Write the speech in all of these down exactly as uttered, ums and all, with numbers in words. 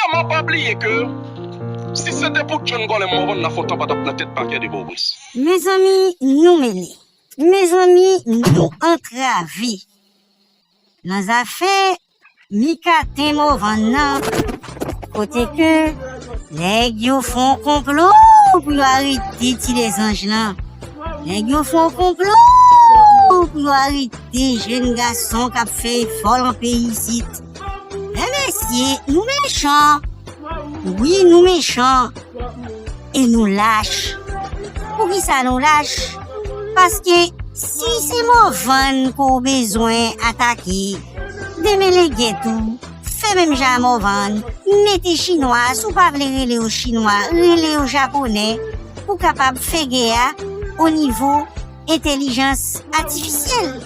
Kòman pa bliye ke si se te pou John Colem Morvan, Lafontan pa t ap nan tèt pakè de Pòtoprens. Mezanmi, nou mele. Mezanmi, nou antrave. Nan zafè Micatin Morvan nan, kote ke nèg yo fè yon konplo pou yo arete Ti Lezanj lan. Nèg yo fè yon konplo pou yo arete jèn gason k ap fè efò lan peyi isit. Men mesye, nou mechan. Wi, nou mechan. E nou lach. Poukisa nou lach? Paske si se Morvan ke w bezwen atake, demele gèt ou, fè menm jan a Morvan, mete chinwa, si w pa vle rele yo chinwa, rele yo japonè, pou w kapab fè gè a o nivo entèlijans atifisyèl,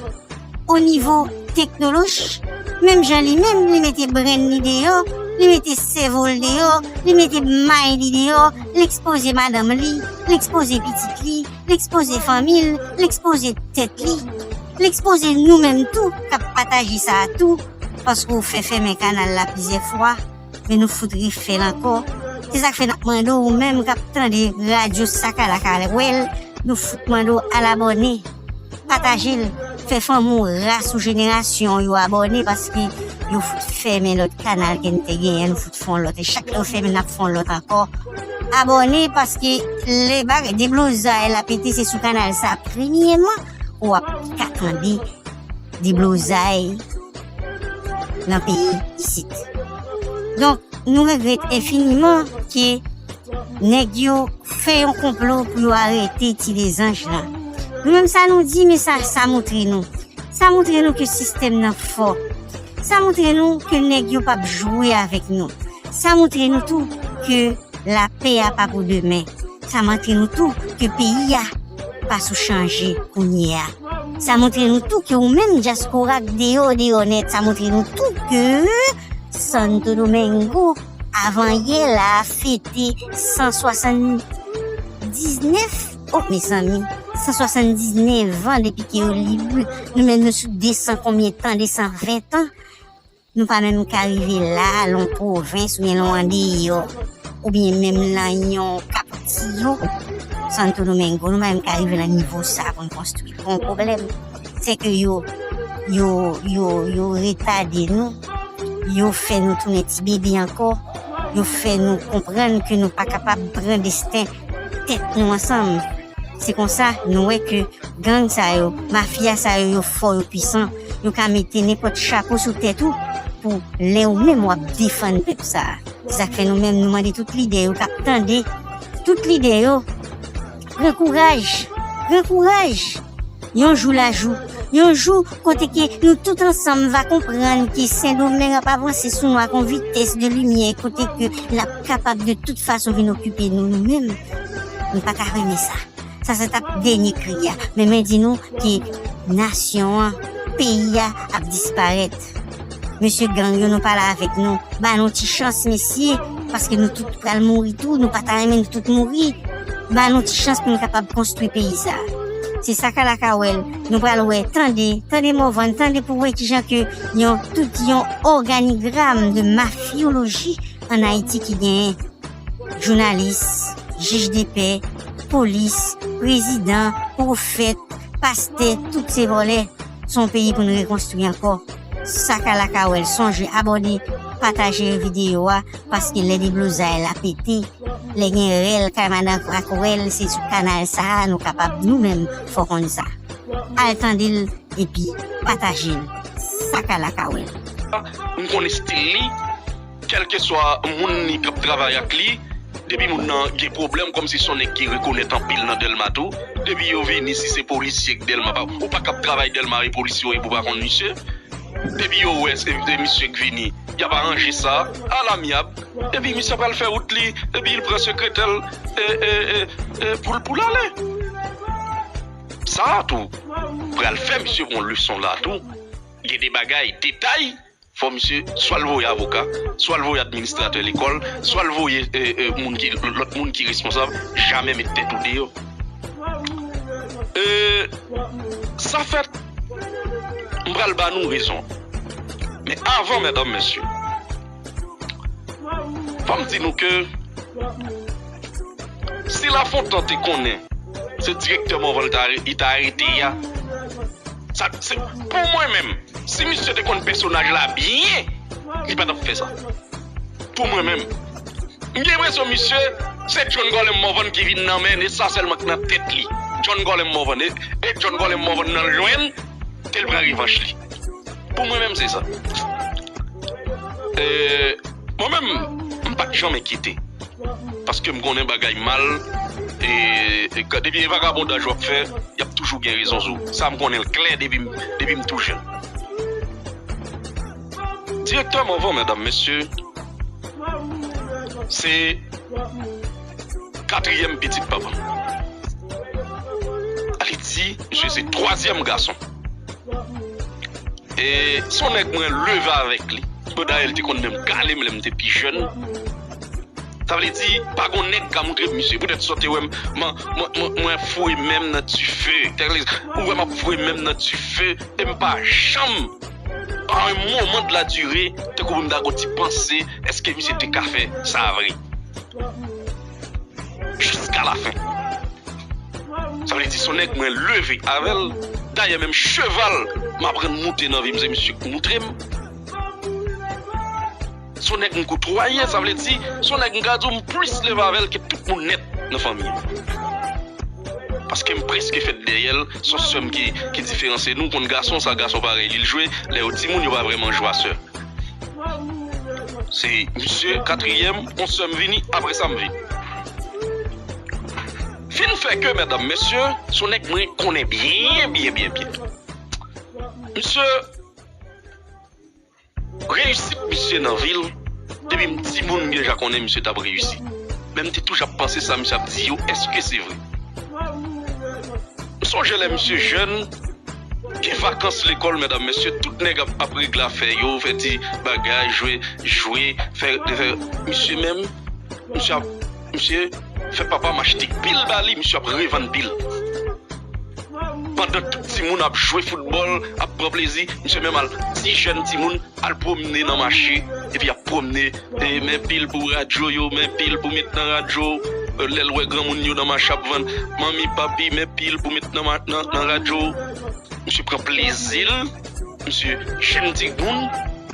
o nivo teknoloji. Menm jan li menm, li mete brenn li deyò, li mete sèvo l deyò, li mete may li deyò, l ekspoze madanm li, l ekspoze pitit li, l ekspoze fanmi l, l ekspoze tèt li, l ekspoze nou menm tou k ap pataje sa a tou, paske w fè fèmen kanal la plizyè fwa, men nou fout refè l ankò. Se sa k fè n ap mande w, ou menm k ap tande radyo Sakalaka Wèl, nou fout mande w al abòne, pataje l, fè fanmi w, ras ou, jenerasyon w yo abòne, paske yo fout fèmen lòt kanal ke n te genyen, nou fout fè yon lòt, e chak lè yo fèmen, n ap fè yon lòt ankò. Abòne, paske lè bagay deblozay la pete, se sou kanal sa a premyèman ou ap ka tande deblozay nan peyi isit. Donk, nou regrèt enfiniman ke nèg yo fè yon konplo pou yo arete Ti Lezanj lan. Nou menm, sa nou di, men sa, sa montre nou. Sa montre nou ke sistèm nan fò. Sa montre nou ke nèg yo p ap jwe avèk nou. Sa montre nou tou ke lapè a pa pou demen. Sa montre nou tou ke peyi a pa sou chanje kounye a. Sa montre nou tou ke ou menm, dyaspora k deyò, deyò nèt, sa montre nou tou ke Santo Domingo, avan yè la, fete san swasann diznèf, oh, mezanmi, san swasann diznèf an depi ke yo lib. Nou menm, nou sou de san konbyen tan, de san ven tan. Nou pa menm ka rive la, lan yon pwovens oubyen lan yon andeyò, oubyen menm lan yon kaptiyo, Santo Domingo, nou pa menm ka rive lan nivo sa pou n konstwi. Gon pwoblèm. Se ke yo, yo, yo, yo retade nou, yo fè nou tounen ti bebe ankò, yo fè nou konprann ke nou pa kapab pran desten tèt nou ansanm. Se konsa, nou wè ke gang sa yo, mafya sa yo, yo fò, yo pwisan, yo ka mete nenpòt chapo sou tèt ou pou lè ou menm w ap defann pèp sa a. Se sa k fè nou menm, nou mande tout lidè yo k ap tande, tout lidè yo, pran kouraj, pran kouraj. Yon jou la jou, yon jou kote ke nou tout ansanm va konprann ke Sendomeng ap avanse sou nou ak yon vitès de limyè, kote ke l ap kapab de tout fason vin okipe nou, nou menm. Nou pa ta renmen sa. Sa se t ap dènye kri a. Men mwen di nou ke nasyon an, peyi a ap disparèt. Mesye gang yo, nou pale avèk nou. Ba nou ti chans, mesye, paske nou tout pral mouri tou. Nou pa ta renmen nou tout mouri. Ba nou ti chans pou nou kapab konstwi peyi sa a. Se Sakalaka Wèl, nou pral wè, tande, tande Morvan, tande pou wè kijan ke yon, tout yon òganigram de mafyoloji ann Ayiti ki genyen. Jounalis, jij de pè, polis, prezidan, pwofèt, pastè, tout se vòlè. Se yon peyi pou n rekonstwi ankò. Sakalaka Wèl, sonje abòne, pataje videyo a, paske lè deblozay la pete, lè gen rèl kay madan ak wèl, se sou kanal sa a nou kapab nou menm fè w konn sa. Al tande l epi pataje l. Sakalaka Wèl. M konn estil li, kèlkeswa moun li k ap travay ak li, depi moun nan gen pwoblèm, kòmsi se yon nèg ki rekonèt anpil nan Dèlma tou, depi yo vini, si se polisye k Dèlma, pa, ou pa kab travay Dèlma e polisye w ye pou w pa konn misye. Depi yo wè se, se misye k vini, y ap aranje sa alamyab. Epi misye pral fè wout li, epi l pran sekretè l, e, e, e, e, pou l, pou l ale. Sa a tou pral fè misye pran leson la tou. Gen de bagay, detay, fò misye swa l voye avoka, swa l voye administratè lekòl, swa l voye, e, e, moun ki, lòt moun ki responsab, jamè met tèt ou deyò. E, sa fèt, m pral ba nou rezon. Men avan, medam, mesye, Ban m di nou ke si Lafontan te konnen se direktè Morvan li ta, li ta arete a, sa, se, pou mwen menm, si misye te konn pèsonaj la byen, li pa t ap fè sa. Pou mwen menm, m gen enpresyon misye, se John Gòlèm Morvan ki vin nan men, e sa sèlman k nan tèt li. John Gòlèm Morvan, e, e John Gòlèm Morvan nan jwenn, ke l pran revanch li. Pou mwen menm, se sa. E, mwen menm, m pa t janm enkyete. Paske m konnen bagay mal, e, e, depi e vagabondaj w ap fè, y ap toujou gen rezon sou ou. Sa, m konnen l klè depi, depi m tou jèn. Direktè Morvan, medam, mesye, se katriyèm pitit papa m. Ale di, misye se twazyèm gason. E se yon nèg mwen leve avèk li. Bon, dayè, li te konn menm kale m lè m te pi jèn. Sa vle di, pa gon nèg ka moutre m misye. Poutèt sa w te wè m, mwen, mwen, mwen, mwen foure men m nan dife. Ou wè m ap foure men m nan dife. E m pa janm, à un moment de la durée, tankou pou m ta gon ti panse, èske misye te ka fè sa vre? Jiska lafen. Sa vle di, se yon nèg mwen leve avè l. Dayè, menm cheval m aprann moute nan vi m, se misye k moutre m. Se yon nèg m koutwaye, sa vle di, se yon nèg m ka di w m plis leve avè l ke tout moun nèt nan fanmi an. Paske m prèske fèt dèyè l, se yon sè m ki, ki diferanse nou, konn gason, sa gason parèy li l jwe, lè yo timoun, yo pa vrèman jwe a sè. Se misye katriyèm, yon sè m vini, apre sa m vini. Fin fè ke, medam, mesye, se yon nèg mwen konnen byen, byen, byen, byen. Misye, reyisit misye nan vi l, depi m timoun m deja konnen misye t ap reyisi. Men m te toujou ap panse sa misye ap di yo, èske se vre? M sonje lè misye jèn, gen vakans lekòl, medam, mesye, tout nèg ap, ap regle afè yo, fè ti bagay, jwe, jwe, fè, fè, misye menm, misye ap, misye fè papa m achte pil ba li, misye ap revann pil. Pandan tout timoun ap jwe foutbòl, ap pran plezi, misye menm al ti jèn timoun, al pwomne nan mache, epi ap pwomne, e, men pil pou radyo yo, men pil pou met nan radyo, e, lè l wè granmoun yo nan mache ap vann, manmi, papi, men pil pou met nan, ma- nan, nan radyo. Misye pran plezi l, misye jèn timoun,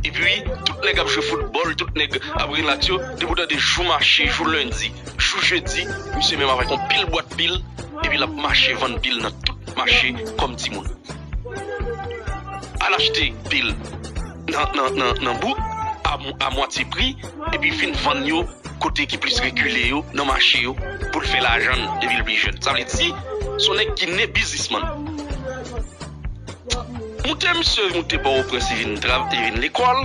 epi tout nèg ap jwe foutbòl, tout nèg ap relat yo, depi w tande jou mache, jou lendi, jou jedi, misye menm avèk yon pil bwat pil, epi l ap mache vann pil nan tout mache kòm timoun. Al achte pil nan, nan, nan, nan bouk a, a mwatye pri, epi vin vann yo kote ki plis rekile yo, nan mache yo, pou l fè lajan l depi l pi jèn. Sa vle di, se yon nèg ki ne biznismann. Moute misye moute Pòtoprens, li vin tra- li vin lekòl.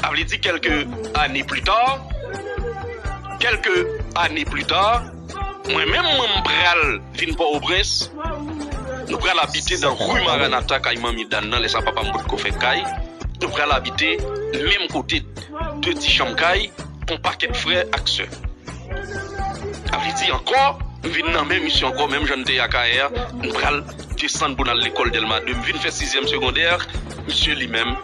A vle di, kèlke ane pli ta, kèlke ane pli ta, mwen menm, mwen, m pral vin Pòtoprens. Nou pral abite nan ri Maranata, kay Manmi Dan nan, lè sa papa m potko fè kay. Nou pral abite menm kote de ti chanm kay, yon pakèt frè ak sè. Sa vle di ankò, m vin nan men misye ankò, menm jan n te ye Akayè a, m pral desann pou n al lekòl Dèlma de. M vin fè sizyèm segondè, misye li menm,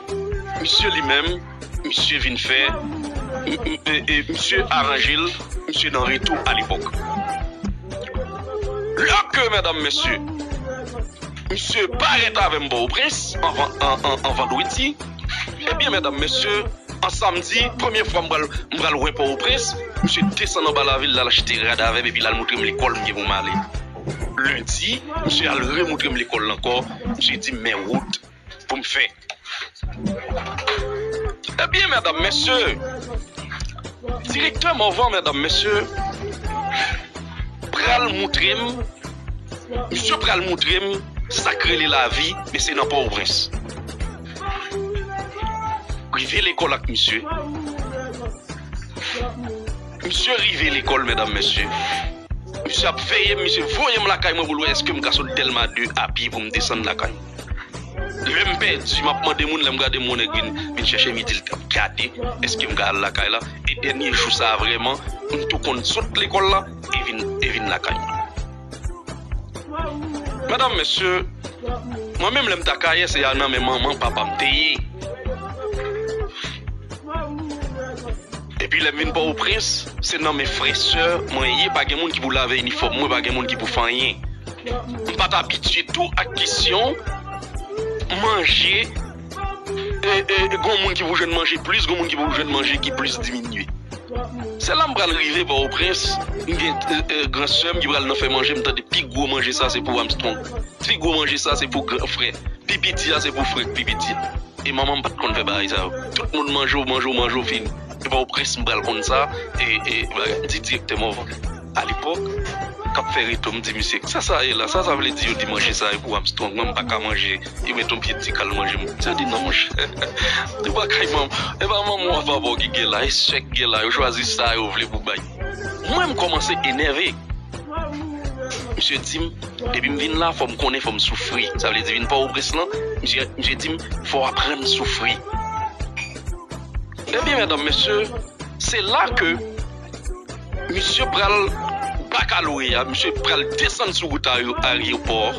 misye li menm, misye vin fè, m- m- e- e misye aranje l, misye nan retou alepòk. Lè ke, medam, mesye, misye parèt avè m Pòtoprens an van- an- an- an vandredi, ebyen, medam, mesye, an samdi, premye fwa m pral, m pral wè Pòtoprens, misye desann anba lavil, l al achte rad avè m, epi l al moutre m lekòl m gen pou m ale. Lendi, misye al remoutre m lekòl la ankò, misye di m men wout pou m fè. Ebyen, medam, mesye, direktè Morvan, medam, mesye, pral moutre m, misye pral moutre m sa k rele lavi, men se nan Pòtoprens. Rive lekòl ak misye. Misye rive lekòl, medam, mesye. Misye ap veye m, misye voye m lakay mwen pou l wè èske m ka sot Dèlma de a pye pou m desann lakay mwen. Lè m pèdi, m ap mande moun, lè m gade moun nèg vin, vin chèche m, li di l t ap gade èske m ka al lakay la. E dènye jou sa a vrèman, m tou konn sot lekòl la e vin, e vin lakay mwen. Medam, mesye, mwen menm lè m t Akayè, se a nan men manman papa m te ye. Epi Lè m vin Pòtoprens, se nan men frè sè mwen ye, pa gen moun ki pou lave inifòm mwen, pa gen moun ki pou fè anyen. M pa t abitye tou ak kesyon manje, e, e, e, gon moun ki pou jwenn manje plis, gon moun ki pou jwenn manje ki plis diminye. Se la m pral rive Pòtoprens, m gen e, e, gran sè m ki pral nan fè manje, m tande pi gwo manje sa se pou Armstrong. Pi gwo manje sa se pou gran frè. Pi piti a se pou frè k pi piti a. E manman m pa t konn fè bagay sa yo. Tout moun manje w, manje w, manje w fini. E Pòtoprens m pral konn sa. E, e bagay, m di direktè Mòvan alepòk k ap fè reto, m di misye, sa sa ye la? Sa sa vle di yo di manje sa e pou Armstrong? Mwen m pa ka manje. Yo met yon pye ti kal manje m. Misye di non monchè. Di bagay manm, e pa manman w ap ap ki gen la, e sè k gen la, yo chwazi sa yo vle pou bay. Mwen m kòmanse enève. Misye di m, depi m vin la, fò m konnen, fò m soufri. Sa vle di vin Pòtoprens lan, misye, misye di m, fò w aprann soufri. Ebyen, medam, mesye, se la ke misye pral bakaloreya, misye pral desann sou wout ayo-, ayewopò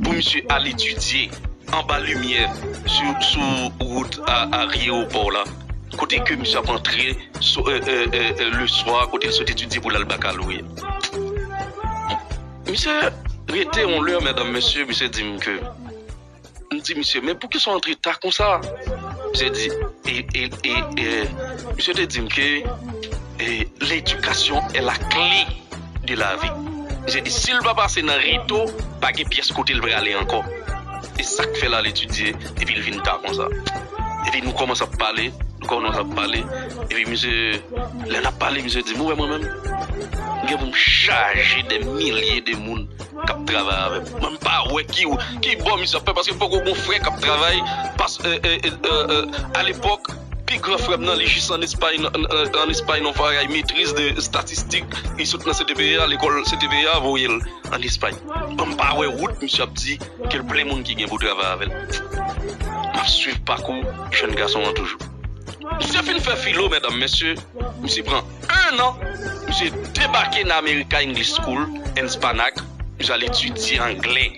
pou misye al etidye anba limyè sou, sou wout a, ayewopò la, kote ke misye ap antre so, e, e, e, e, le swa, kote l sot etidye pou l al bakaloreya. Misye rete yon lè, medam, mesye, misye di m ke, m di misye, men poukisa w antre ta konsa? Misye di, e, e, e, e, misye te di m ke, e, l'éducation est la clé de la vie. Misye di, si l pa pase nan reto, pa gen pyès kote l prale ankò. E sa k fè l al etidye, epi l vin ta konsa. Epi nou kòmanse ap pale, nou kòmanse ap pale. Epi misye, lè n ap pale, misye di m, ou wè mwen menm? M gen pou m chaje de milye de moun k ap travay avè m. Mwen m pa wè ki, ki bò misye ap fè, paske m poko gon frè k ap travay, pas, e, e, e, e, e, alepòk, pi gran frè m nan, li jis ann Espay, nan, nan, ann Espay nan bagay metriz de estatistik, li sot nan C T P A, lekòl C T P A voye l ann Espay. Mwen m pa wè wout misye ap di ke l plen moun ki gen pou travay avè l. M ap swiv pakou jèn gason an toujou. Misye fin fè filo, medam, mesye, misye pran en an, misye debake nan America English School and Spanac, misye al etidye anglè.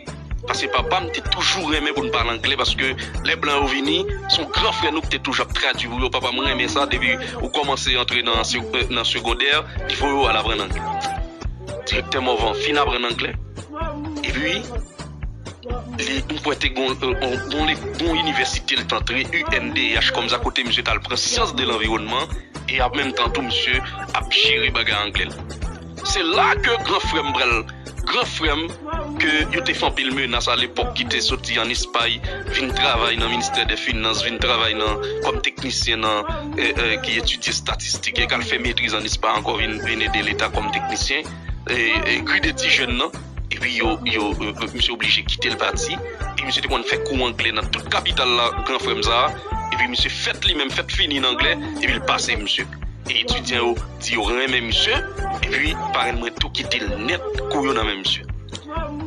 Paske papa m te toujou renmen pou n pale anglè, paske lè blan yo vini, se yon gran frè nou ki te toujou ap tradui pou yo. Papa m renmen sa, depi ou kòmanse antre nan se-, nan segondè, li voye w al aprann anglè. Direktè Mòvan fin aprann anglè. Epi, li, m kwè te gon, gon, gon, gon inivèsite l t antre, U N D H, kòmsa kote misye t al pran syans de lanviwònman, e an menm tan tou misye ap jere bagay anglè l. Se la ke gran frè m pral, gran frè m, ke yo te fè anpil menas alepòk, ki te soti ann Espay, vin travay nan ministè de finans, vin travay nan, kòm teknisyen nan, e, e, ki etidye estatistik, e k al fè metriz ann Espay ankò, vin, vin ede leta kòm teknisyen, e, e, gri de ti jèn nan. Epi yo, yo, e, e, misye oblije kite l pati. E misye te konn fè kou anglè nan tout kapital la, gran frè m sa a. Epi misye fèt li menm, fèt fini nan anglè, epi l pase misye. E etidyan yo di yo renmen misye, epi parenn mwen tou kite l nèt, kou yo nan men misye.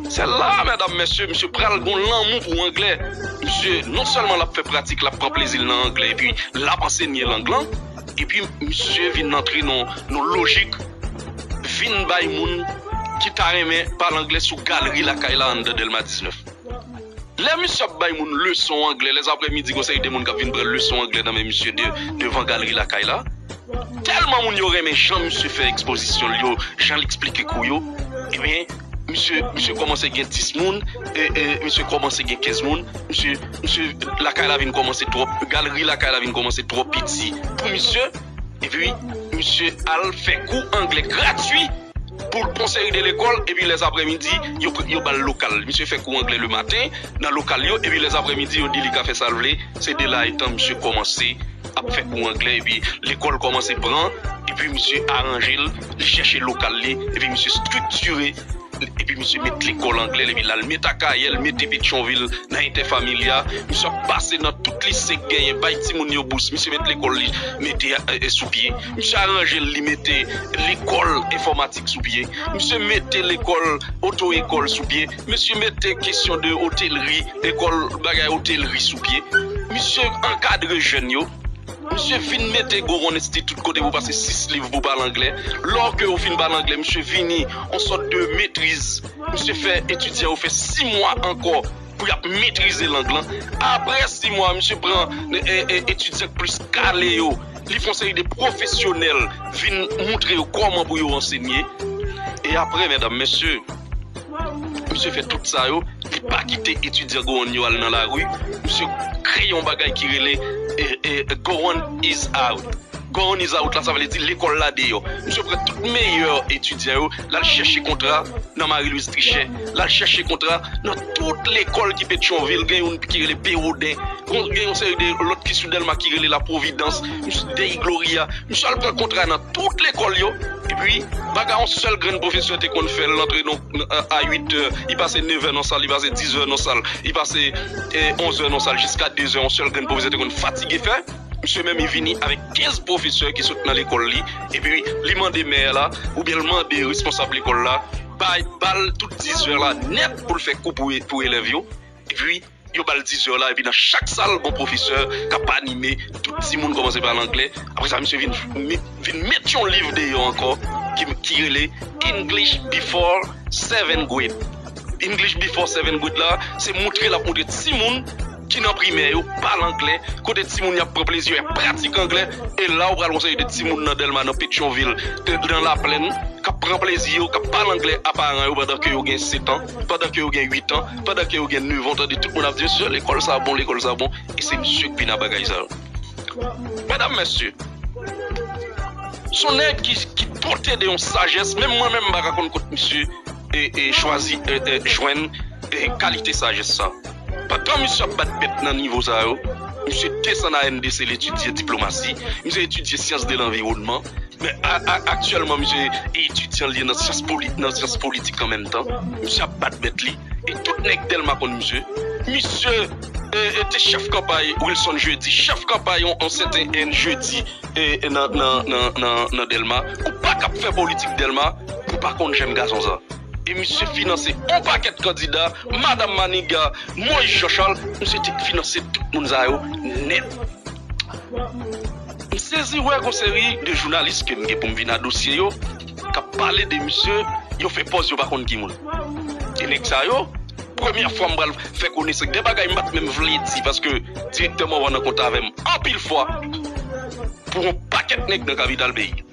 Se la, medam, mesye, misye pral gon lanmou pou anglè. Misye, non sèlman l ap fè pratik, l ap pran plezi l nan anglè, epi l ap ansenye lang lan, epi misye vin antre nan, nan lojik vin bay moun ki ta renmen pale anglè sou galri lakay la anndan Dèlma diznèf. Lè misye ap bay moun leson anglè, lèzaprèmidi, gon seri de moun k ap vin pran leson anglè nan men misye de, devan galri lakay la. Tèlman moun yo renmen jan misye fè ekspozisyon l yo, jan l eksplike kou yo, ebyen, misye, misye kòmanse gen dis moun, e, e, misye kòmanse gen kenz moun, misye, misye, lakay la vin kòmanse twò, galri lakay la vin kòmanse twò piti pou misye, epi misye al fè kou anglè gratui pou l pon seri de lekòl, epi lèzaprèmidi, yo, yo ba l lokal. Misye fè kou anglè lematen, nan lokal yo, epi lèzaprèmidi, yo di li ka fè sa l vle. Se de la etan misye kòmanse ap fè kou anglè, epi lekòl kòmanse pran, epi misye aranje l, li chèche lokal li, epi misye estriktire, epi misye met lekòl anglè, epi l al met Akayè, l mete Petyonvil, nan Entèfamilya, misye ap pase nan tout lise k genyen, bay timoun yo bous, misye met lekòl li, mete, e, e, sou pye. Misye aranje l, li mete lekòl enfòmatik sou pye. Misye mete lekòl oto-ekòl sou pye. Misye mete kesyon de otelri, lekòl bagay otelri sou pye. Misye ankadre jèn yo. Misye vin mete Goron Institute kote pou pase sis liv pou pale anglè. Lò ke ou fin pale anglè, misye vini on sòt de metriz. Misye fè etidyan yo fè sis mwa ankò pou y ap metrize lang lan. Apre sis mwa, misye pran, e, e, etidyan k plis kale yo, Li fè yon seri de pwofesyonèl vin moutre yo kòman pou yo ansenye. E apre, medam, mesye, misye fè tout sa yo, li pa kite etidyan Gowon yo al nan lari. Misye kreye yon bagay ki rele e, e, Gowon is out. Gowon is out la, sa vle di lekòl la deyò. Misye pran tout meyè etidyan yo, l al chèche kontra nan Marie Louise Trichet, l al chèche kontra nan tout lekòl ki Petyonvil, gen youn ki rele Pewoden, gen yon seri de lòt ki sou Dèlma ki rele La Providence, Dei Gloria. Misye al pran kontra nan tout lekòl yo. Epi, bagay yon sèl grenn pwofesè te konn fè l, l antre nan, a uit è, li pase nevè nan sal, li pase dizè nan sal, li pase e, onzè nan sal jiska dezè, yon sèl grenn pwofesè te konn fatige fè. Misye menm, li vini avèk kenz pwofesè ki sot nan lekòl li, epi li mande mè la, oubyen l mande responsab lekòl la, bay, ba l tout dizè la nèt pou l fè kou pou, pou elèv yo. Epi, yo ba l dizè la, epi nan chak sal, gon pwofesè k ap anime, tout timoun kòmanse pale anglè. Apre sa, misye vin, vin met yon liv deyò ankò ki, ki rele English Before Seventh Grade. English Before Seventh Grade la, se moutre l ap moutre timoun ki nan primè yo pale anglè, kote timoun y ap pran plezi yo, y ap pratike anglè. E la, ou pral wè yon seri de timoun nan Dèlma, nan Petyonvil, nan Laplèn, k ap pran plezi yo, k ap pale anglè a paran yo pandan ke yo gen sèt an, pandan ke yo gen uit an, pandan ke yo gen nèf an. Tande tout moun ap di, "Mesye, lekòl sa bon, lekòl sa bon." E se misye k vin a bagay sa yo. Medam, mesye, se yon nèg ki, ki dote de yon sajès, menm mwen menm m pa ka konn kot misye e, e chwazi e, e jwenn e kalite sajès sa. Pandan misye ap bat bèt nan nivo sa yo, misye desann a N D C, l etidye diplomasi, misye etidye syans de lanviwònman, men a, a, aktyèlman misye etidyan li nan syans poli-, nan syans politik an menm tan. Misye ap bat bèt li. E tout nèg Dèlma konn misye. Misye e, e te chèf kanpay Wilson Jeudi, chèf kanpay yon, yon sèten N Jeudi e, e nan, nan, nan, nan, nan Dèlma. Ou pa kab fè politik Dèlma pou pa konn jèn gason sa. E misye finanse yon pakèt kandida, Madanm Maniga, Moïse Jean Charles, misye te finanse tout moun sa yo nèt. M sezi wè gon seri de jounalis ke m gen pou m vin a dosye yo, k ap pale de misye, yo fè pòz yo pa konn ki moun. E nèg sa yo, premyè fwa m pral fè konesans de bagay m pa t menm vle di, paske direktè Morvan nan kontak avè m anpil fwa pou yon pakèt nèg nan kapital peyi.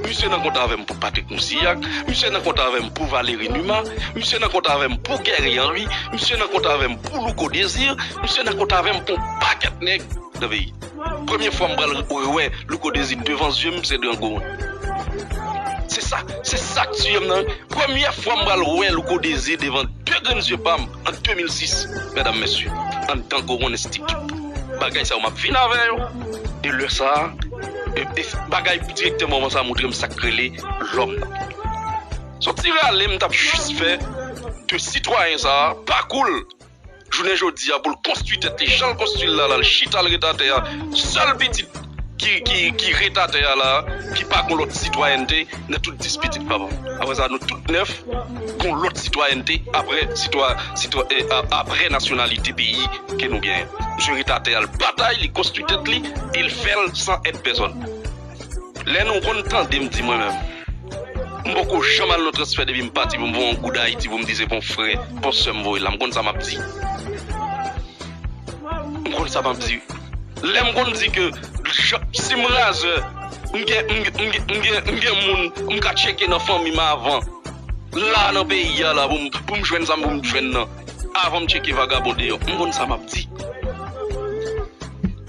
Misye nan kontak avè m pou Patrick Moussilhac, misye nan kontak avè m pou Valéry Numa, misye nan kontak avè m pou Guerrier Henry, misye nan kontak avè m pou Louko Désir, misye nan kontak avè m pou yon pakèt nèg nan peyi. Premye fwa m pral wè Louko Désir devan zye m, se nan Gowon. Se sa, se sa k tiye m nan. Premye fwa m pral wè Louko Désir devan de grenn zye pa m an de mil sis, medam, mesye, anndan Gowon Institute. Bagay sa yo m ap vin avè yo. E lè sa a, e, e bagay direktè Morvan sa a montre m sa k rele lòm nan. Se yon ti rale m t ap jis fè de sitwayen sa a, pa koul. Jounen jodi a, pou l konstwi tèt li, jan l konstwi l la, l al chita, l ret atè a, sèl pitit ki, ki, ki ret atè a la, ki pa gon lòt sitwayènte nan tout dis pitit papa m. Apre sa, nou tout nèf gon lòt sitwayènte apre sitwa-, sitwa-, e, a-, apre nasyonalite peyi ke nou genyen. Misye ret atè a, l batay, li konstwi tèt li, e l fè l san èd pèsòn. Lè nou konn tande m di mwen menm, m poko janm al nan transfè depi m pati pou m voye yon goud Ayiti pou m di se pou yon frè, pou yon sè m voye la. M konn sa m ap di. M konn sa m ap di. Lè m konn di ke jan, si m razè, m gen, m gen, m gen, m gen, m gen moun m ka tcheke nan fanmi m avan, la nan peyi a la, pou m, pou m jwenn sa m pou m jwenn nan, avan m tcheke vagabon deyò. M konn sa m ap di.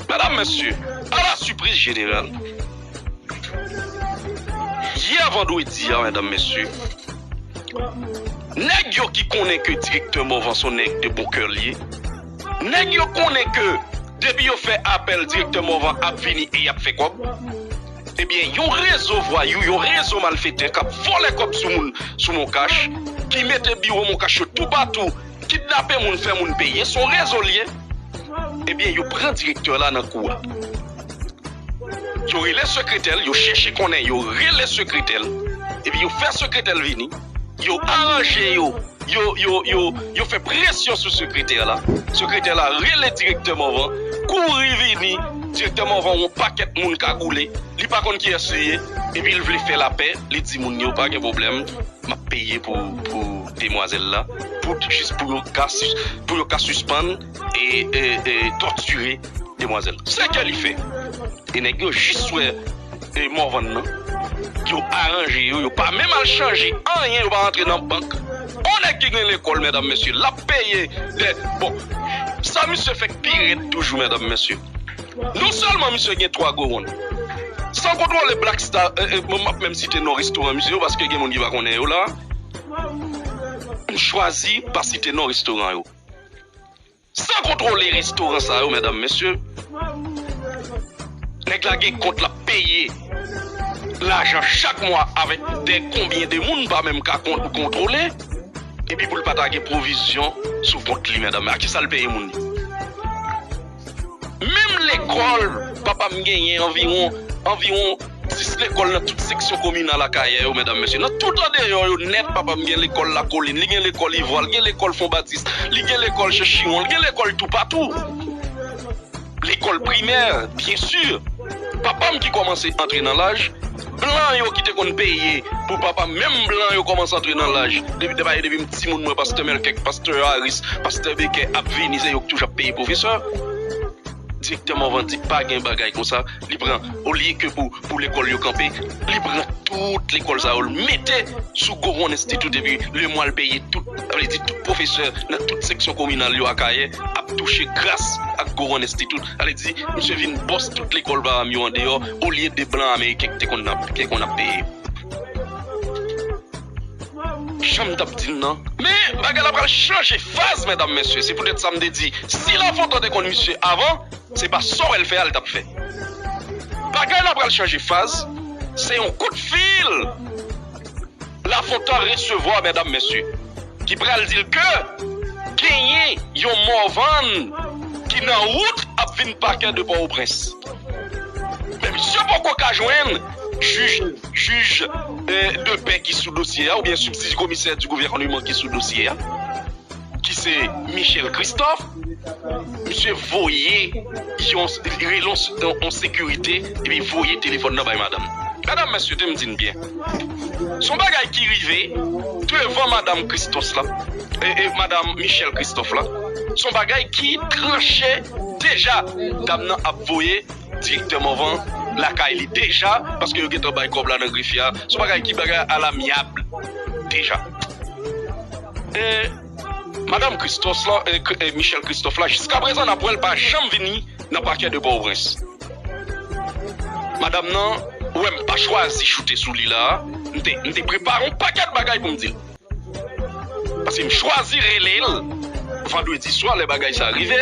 Medam, mesye, à la surprise générale, yè vandredi a, medam, mesye, nèg yo ki konnen ke direktè Morvan se yon nèg de bon kè l ye, nèg yo konnen ke depi yo fè apèl, direktè Morvan ap vini e y ap fè kòb. Ebyen, yon rezo vwayou, yon rezo malfetè k ap vòlè kòb sou moun, sou Moncash, ki mete biwo Moncash yo toupatou, kidnape moun, fè moun peye, se yon rezo l ye. Ebyen, yo pran direktè la nan kou a. Yo rele sekretè l, yo chèche konnen, yo rele sekretè l. Epi yo fè sekretè l vini, yo aranje yo, yo, yo, yo, yo fè presyon sou sekretè la. Sekretè la rele direktè Morvan, kouri vini, direktè Morvan wè yon pakèt moun kagoule, li pa konn kiyès li ye, epi l vle fè lapè, li di moun yo pa gen pwoblèm, m ap peye pou, pou demwazèl la, pou, jis pou yo ka sis-, pou yo ka sispann e, e, e tòtire demwazèl. Se ke li fè. E nèg yo jis wè e Morvan nan. Yo aranje yo, yo pa menm al chanje anyen, yo pa rantre nan bank. On nèg ki gen lekòl, medam, mesye, l ap peye de, bon, sa misye fè k pi rèd toujou, medam, mesye. Non sèlman misye gen twa gwo wonn, san kontwole Black Star, e, e, bon, m ap menm site non restoran misye yo, paske gen moun ki pa konnen yo la. M chwazi pa site non restoran yo. San kontwole restoran sa yo, medam, mesye, nèg la gen kont l ap peye lajan chak mwa avèk de konbyen de moun pa menm ka kont, kontwole. Epi pou l pa ta gen pwovizyon sou kont li, medam. A kisa l peye moun li? Menm lekòl, papa m genyen anviwon, anviwon dis lekòl nan tout seksyon kominal Akayè yo, medam, mesye. Nan tout andeyò yo nèt, papa m gen lekòl Lakolin, li gen lekòl Ivwa, li gen lekòl Fon Batis, li gen lekòl Chechiwon, li gen lekòl toupatou. Lekòl primè, byen si. Papa m ki kòmanse antre nan laj, blan yo ki te konn peye pou papa m, menm blan yo kòmanse antre nan laj. Depi, depi, depi m timoun, mwen, pastè Melkèk, pastè Aris, pastè Bekè ap vini, se yo ki toujou ap peye pwofesè. Direktè Morvan di pa gen bagay konsa. Li pran, olye ke pou, pou lekòl yo kanpe, li pran tout lekòl sa yo, l mete sou Gowon Institute, epi lemwa l peye tout, sa vle di tout pwofesè nan tout seksyon kominal yo Akayè ap touche gras ak Gowon Institute. Sa vle di, misye vin bòs tout lekòl pa m yo andeyò, olye de blan ameriken ki te konn ap, ki konn ap peye. Jan m t ap di n nan. Men, bagay la pral chanje faz, medam, mesye. Se poutèt sa m te di, si Lafontan te konn misye avan, se pa sa w wè l fè a l t ap fè. Bagay la pral chanje faz. Se yon kout fil Lafontan resevwa, medam, mesye, ki pral di l ke genyen yon Morvan ki nan wout ap vin pakè de Pòtoprens. Men misye poko ka jwenn jij, jij, eh, de pè ki sou dosye a, oubyen sibsidi komisè di gouvèneman ki sou dosye a, ki se Michel Christophe. Misye voye yon, rele yon, yon sekirite, epi voye telefòn nan bay madanm. Medam, mesye, te m di n byen. Se yon bagay ki rive devan madanm Christophe la, e, e madanm Michel Christophe la. Se yon bagay ki tranche deja. Dam nan ap voye direktè Morvan lakay li deja, paske yo gentan bay kòb la nan grefye a. Se yon bagay ki bagay alamyab deja. E madanm Christophe la, e, e Michel Christophe la, jiskaprezan n ap wè l pa janm vini nan pakè de Pòtoprens. Madanm nan, ou wè m pa chwazi choute sou li la a. M te, m te prepare yon pakèt bagay pou m di l. Paske m chwazi rele l vandredi swa lè bagay sa rive,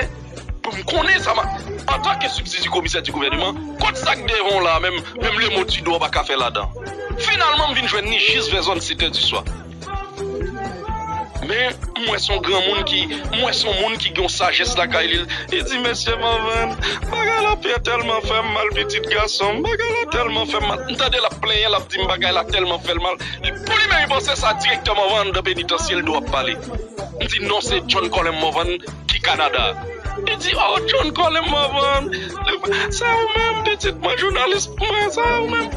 pou m konnen sa m a, antanke sibsidi komisè di gouvèneman, kot sa k devan w la a menm, menm le mot du doigt w pa ka fè ladan. Finalman, m vin jwenn li jis vè zòn sèt è di swa. Men, m wè se yon granmoun ki, m wè se yon moun ki gen yon sajès lakay li. Li di, "Mesye Morvan, bagay la ap tèlman fè m mal, pitit gason m, bagay la tèlman fè m mal." M tande l ap plenyen, l ap di m bagay la tèlman fè l mal. Pou li menm, li panse sa direktè Morvan anndan penitansye l dwe ap pale. M di, "Non, se John Colem Morvan ki Kanada." Li di, "Oh, John Colem Morvan, se ou menm, pitit mwen, jounalis mwen, se ou menm."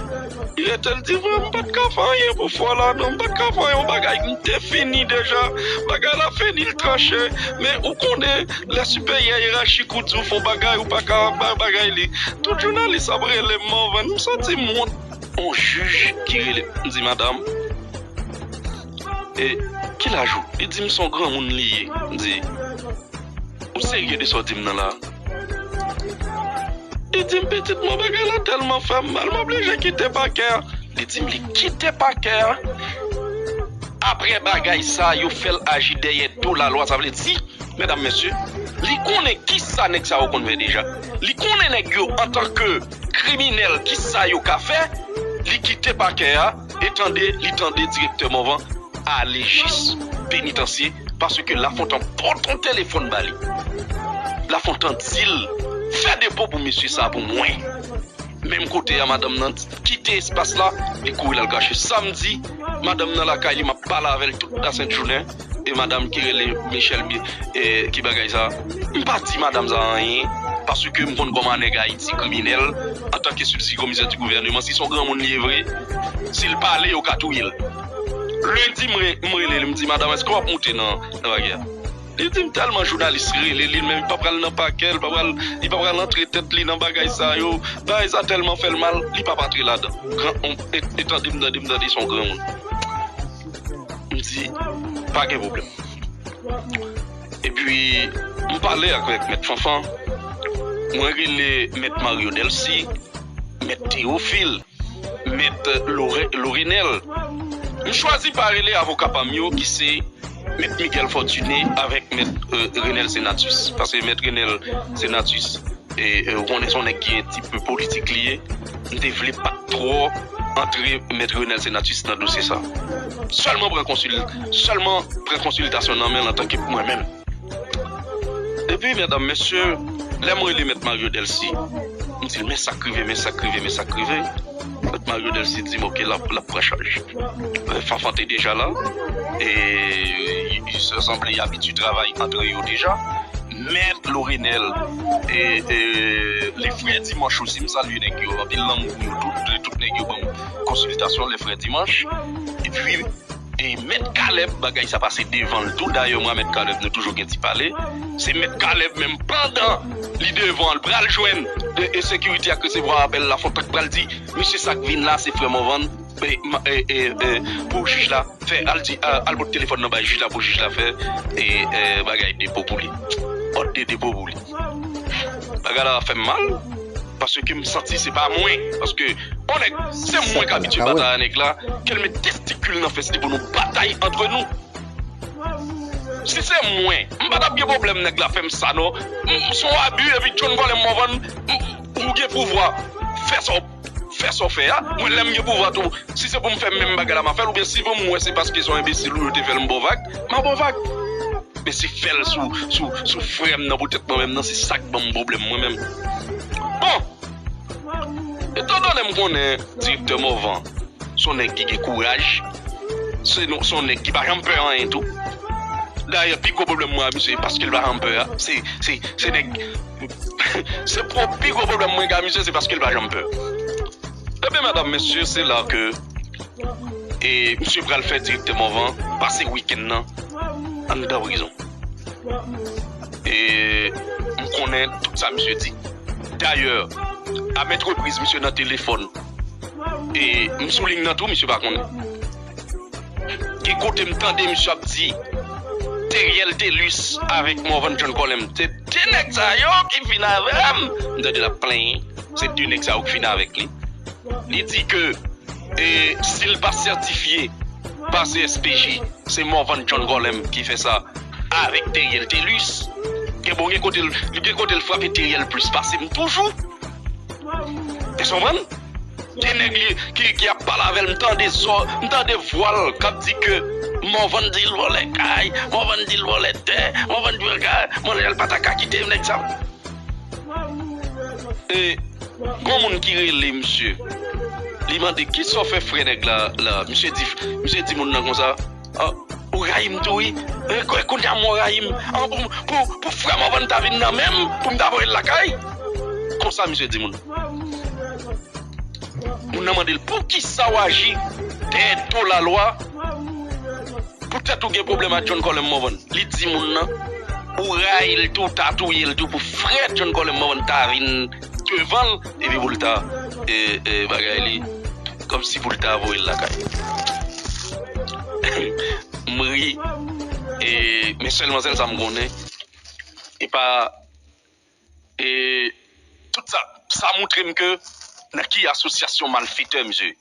Li rete l di, "Vre, m pa t ka fè anyen pou fwa la, non, m pa t ka fè anyen, yon bagay m te fini deja. Bagay la fini, l tranche. Men ou konnen, lè siperyè yerachik ou di w fè yon bagay, ou pa ka ba bagay li." Tout jounalis ap rele m Morvan, m santi m wont. Yon jij ki rele m, m di, "Madanm, e ki laj ou?" Li di m se yon granmoun li ye. M di, "Ou serye de sa w di m nan la a?" Li di m, "Pitit mwen, bagay la tèlman fè m mal, m oblije kite pakè a." Li di m li kite pakè a. Apre bagay sa, yo fè l aji dèyè do lalwa, sa vle di, medam, mesye, li konnen kisa nèg sa yo konn fè deja. Li konnen nèg yo, antanke kriminèl, kisa yo ka fè. Li kite pakè a, e tande, li tande direktè Morvan ale jis penitansye, paske Lafontan pote yon telefòn ba li. Lafontan di l, "Fè depo pou mesye sa pou mwen." Menm kote a, madanm nan kite espas la, li kouri l al kache. Samdi, madanm nan lakay li, m ap pale avè l tout lasent jounen. E madanm ki rele Michel, e, ki bagay sa? M pa di madanm sa anyen, paske m konn kòman nèg Ayiti kriminèl, antanke sibsidi komisè di gouvèneman, si se yon granmoun li ye vre, si l pale, yo ka touye l. Lendi, m re-, m rele l, m di, "Madanm, èske w ap moute nan, nan bagay a?" Li di m tèlman jounalis rele li, men li pa pral nan pakè, li pa pral, li pa pral antre tèt li nan bagay sa yo. Bagay sa tèlman fè l mal, li p ap antre ladan. Gran, on, e, e tande m, tande m, tande, se yon granmoun. M di, pa gen pwoblèm. Epi, m pale avèk Mèt Fanfan, mwen rele Mèt Mario Delcy, Mèt Théophile, Mèt Lore-, Lorenel. M chwazi pa rele avoka pa m yo ki se Mèt Miguel Fortuné avèk Mèt, euh, Renel Senatus. Paske Mèt Renel Senatus, e, e, ou konnen se yon nèg ki yon ti pe politik li ye. M te vle pa twò antre Mèt Renel Senatus nan dosye sa. Sèlman pran konsil-, sèlman pran konsiltasyon nan men l antanke mwen menm. Epi, medam, mesye, lè m rele Mèt Mario Delcy, m di l, men sa k rive, men sa k rive, men sa k rive. Mèt Mario Delcy di m, oke, l ap, l ap pran chaj. Fanfan te deja la, e, e, sa sanble y abitye travay antre yo deja. Mèt Lorenel, e, e, lè frè Dimanch osi, m salye nèg yo, anpil lanmou pou yo tout, tout nèg yo ban m konsiltasyon, lè frè Dimanch. Epi, e Mèt Caleb, bagay sa pase devan l tou. Dayè, mwen ak Mèt Caleb, nou toujou gen ti pale. Se Mèt Caleb menm, pandan li devan l, pral jwenn e, e sekirite ak resevwa apèl Lafontant, pral di, mesye, sa k vin la, se frè Morvan, e, ma- e, e, e, pou jij la fè, al di, a- al pote telefòn nan bay jij la pou jij la fè, e, e, bagay depo pou li. Òd de depo pou li. Bagay la fè m mal. Paske m santi se pa mwen. Paske, yon nèg, se mwen k abitye batay a nèg la, ke l met testikil nan fès li pou nou batay antre nou. Si se mwen, m pa t ap gen pwoblèm nèg la fè m sa non. M, m se yon abi, epi John Colem Morvan, m, ou gen pouvwa fè sa w, fè sa w fè a. Mwen, lè m gen pouvwa tou, si se pou m fè menm bagay la, m a fè l, oubyen si pou m wè se paske se yon enbesil ou yo te fè l, m ba w vag, m a ba w vag. Men si fè l sou, sou, sou frè m nan poutèt mwen menm nan, se sa k ban m pwoblèm mwen menm. Bon, etandone m konnen direktè Morvan se yon nèg ki gen kouraj, se yon, se yon nèg ki pa janm pè anyen tou. Dayè, pi gwo pwoblèm mwen ak misye, se paske l pa janm pè a. Se, se, se nèg, se pwo- pi gwo pwoblèm mwen gen ak misye, se paske l pa janm pè. Ebyen, medam, mesye, se la ke, e, misye pral fè direktè Morvan pase wikenn nan anndan prizon. E m konnen tout sa misye di. Dayè, a mèt repriz, misye nan telefòn. E m sou liy nan tou, misye pa konnen. Gen kote m tande misye ap di, Teriel Telus avèk Morvan John Colem. Se de nèg sa yo ki fin avè m. M tande l ap plenyen. Se de nèg sa yo ki fin avèk li. Li di ke, e, si l pa sètifye pa C S P J, se Morvan John Colem ki fè sa avèk Teriel Telus. Gen bon, gen kote l, gen kote l frape Teriel plis pase m toujou. Èske w konprann? Gen nèg li, ki, ki ap pale avè l, m tande zò, m tande vwa l k ap di ke Morvan di l vòlè kay, Morvan di l vòlè tè, Morvan di l vòlè kay, Morvan di l pa ta ka kite nèg sa. E, gon moun ki rele misye. Li mande, kisa w fè frè nèg la, la? Misye di, misye di moun nan konsa, a, ou rayi m tou wi. E, kou- kounye a m ou rayi m. A, pou, pou, pou frè m ou pa ta vin nan men m, pou m ta voye l lakay. Konsa misye di moun. Moun nan mande l, poukisa w aji dèyè do lalwa? Poutèt ou gen pwoblèm ak John Colem Morvan. Li di moun nan, ou rayi l tou, ta touye l tou pou frè John Colem Morvan ta vin devan l, epi pou l ta, e, e, bagay li, kòmsi pou l ta voye l lakay. M ri, e, men sèlman sèl sa m konnen, e pa, e, tout sa, sa montre m ke nan ki asosyasyon malfetè misye.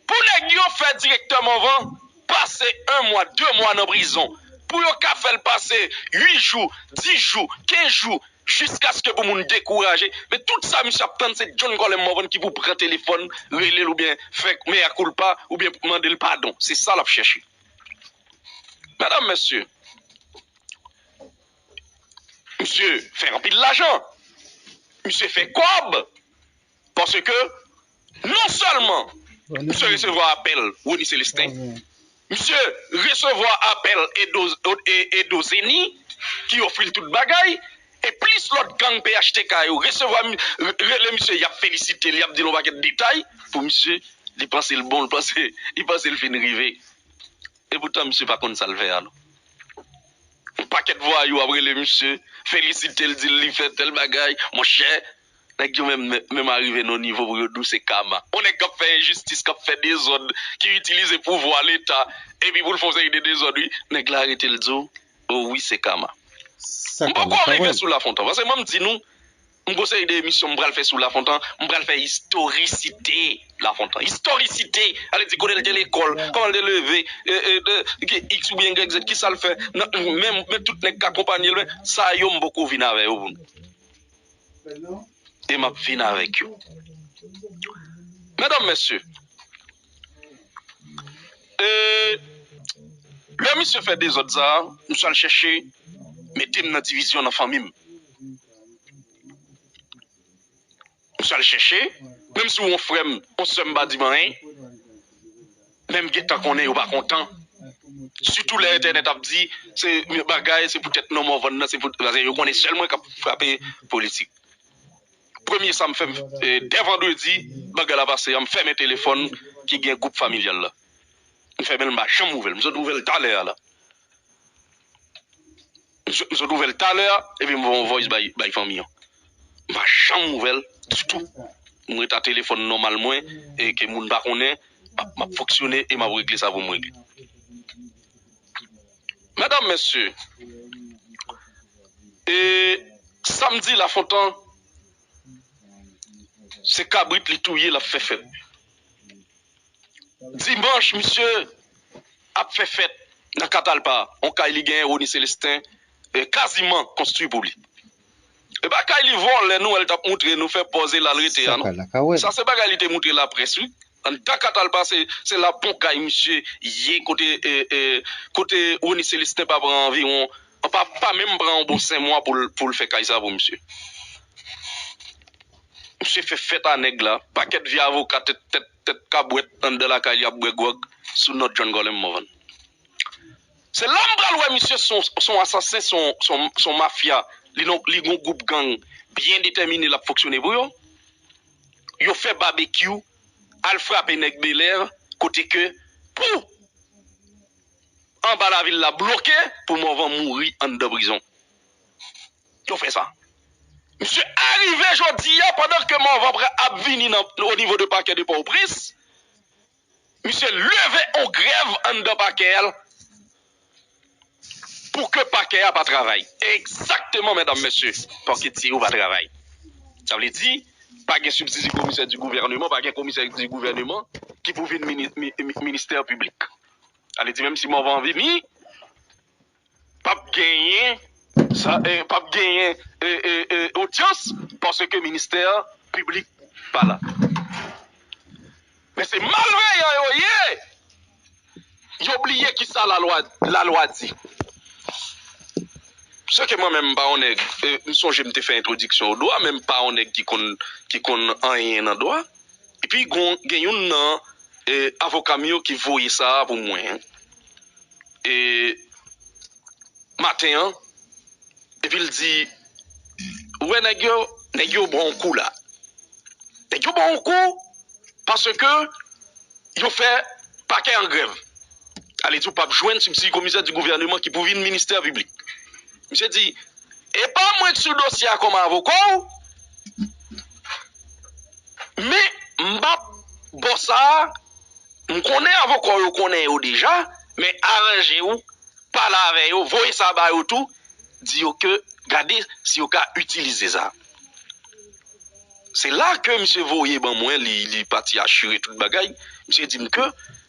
Pou nèg yo fè direktè Morvan pase yon mwa, de mwa nan prizon, pou yo ka fè l pase uit jou, dis jou, kenz jou, jiskaske pou moun dekouraje. Men tout sa misye ap tann, se John Colem Morvan ki pou pran telefòn, rele l oubyen fè mea culpa, oubyen mande l padon. Se sa l ap chèche. Medam, mesye, misye fè anpil lajan. Misye fè kòb. Paske non sèlman misye resevwa apèl Rony Célestin, misye resevwa apèl Edo, e, Edo Zeni ki ofri l tout bagay, e plis lòt gang P H T K yo resevwa, rele misye, y ap felisite l, y ap di l yon pakèt detay pou misye, li panse l bon, li panse, li panse l fin rive. Epoutan, misye pa konn sa l fè a, non. Yon pakèt vwayou ap rele misye, felisite l, di l li fè tèl bagay. Monchè, nèg yo menm, menm arive nan yon nivo pou yo di w se kama. Yon nèg k ap fè enjistis, k ap fè dezòd, ki itilize pouvwa Leta, epi pou l fè yon seri de dezòd, wi, nèg la rete l di w, o wi, se kama. M poko rive sou Lafontan, paske mwen m di nou, m gon seri de emisyon m pral fè sou Lafontan, m pral fè istorisite Lafontan. Istorisite, ale di kote l te lekòl, kòman l te leve, e, e, de, ki, X oubyen Y Z, ki sa l fè, nan, men, men tout nèg k akonpanye l, men sa yo m poko vin avè yo pou nou. E m ap vin avèk yo. Medam, mesye, e, lè misye fè dezòd sa a, misye al chèche mete m nan divizyon nan fanmi m. Misye al chèche, menm si w yon frè m, yon sè m pa di m anyen, men m gentan konnen yo pa kontan. Sitou lè entènèt ap di, se bagay, se poutèt non Morvan nan, se pou, paske yo konnen sèl mwen k ap frape politik. Premye sa m fè, e, dè vandredi, bagay la pase a, m fèmen telefòn ki gen gwoup familyal la. M fèmen l, m pa janm ouvè l. M sot ouvè l talè a la. M sot, m sot ouvè l talè a, epi m voye yon voice bay, bay fanmi an. M pa janm ouvè l ditou. M ret a telefòn nòmal mwen, e ke moun pa konnen, m ap, m ap fonksyone e m ap regle sa pou m regle. Medam, mesye, e samdi Lafontan, se kabrit li touye, l ap fè fèt. Dimanch, misye ap fè fèt nan Katalpa, yon kay li genyen, Rony Célestin, e, kaziman konstwi pou li. E pa kay li vòlè nou wè l t ap moutre nou, fè pòz e l al rete a, non. Sa se bagay li te moutre laprès, wi. Anndan Katalpa, se, se la bon kay misye ye, kote, e, e, kote Rony Célestin pa pran anviwon, pa, pa menm pran yon bon senk mwa pou l, pou l fè kay sa pou misye. Misye fè fèt a nèg la, pakèt vye avoka, tèt, tèt, tèt kabwèt anndan lakay li ap bwè gwòg sou non John Colem Morvan. Se la m pral wè misye se yon, se yon asasen, se yon, se yon, se yon mafya. Li non, li gon gwoup gang byen detèmine l ap fonksyone pou yo. Yo fè babekyou, al frape nèg Belè, kote ke pou anba lavil la bloke, pou Morvan mouri anndan prizon. Yo fè sa. Misye arive jodi a, pandan ke Morvan ap vini nan, o nivo de pakè de Pòtoprens, misye leve yon grèv anndan pakè a pou ke pakè a pa travay. Egzakteman, medam, mesye, paketye yo pa travay. Sa vle di, pa gen sibsidi komisè di gouvèneman, pa gen komisè di gouvèneman ki pou vin mini-, mi-, mi-, ministè piblik. Sa vle di, menm si Morvan vini, p ap genyen, sa, e, p ap genyen, e, e, e, odyans, paske ministè piblik pa la. Men se malveyan yo ye! Yo bliye kisa lalwa, lalwa di. Sèke mwen menm, m pa yon nèg, e, m sonje m te fè entwodiksyon o dwa, men m pa yon nèg ki konn, ki konn anyen nan dwa. Epi gon, gen youn nan, e, avoka m yo ki voye sa a pou mwen. E, maten an, epi l di, ou wè nèg yo, nèg yo ba w kou la. Nèg yo ba w kou paske yo fè pakè an grèv. Ale di w p ap jwenn sibsidi komisè di gouvèneman ki pou vin ministè piblik. Misye di, e pa mwen k sou dosye a kòm avoka w, men m p ap bò sa a, m konnen avoka w yo konnen yo deja, men aranje w, pale avè yo, voye sa ba yo tou, di yo ke gade si yo ka itilize sa. Se la ke misye voye ban mwen, li, li pati asire tout bagay. Misye di m ke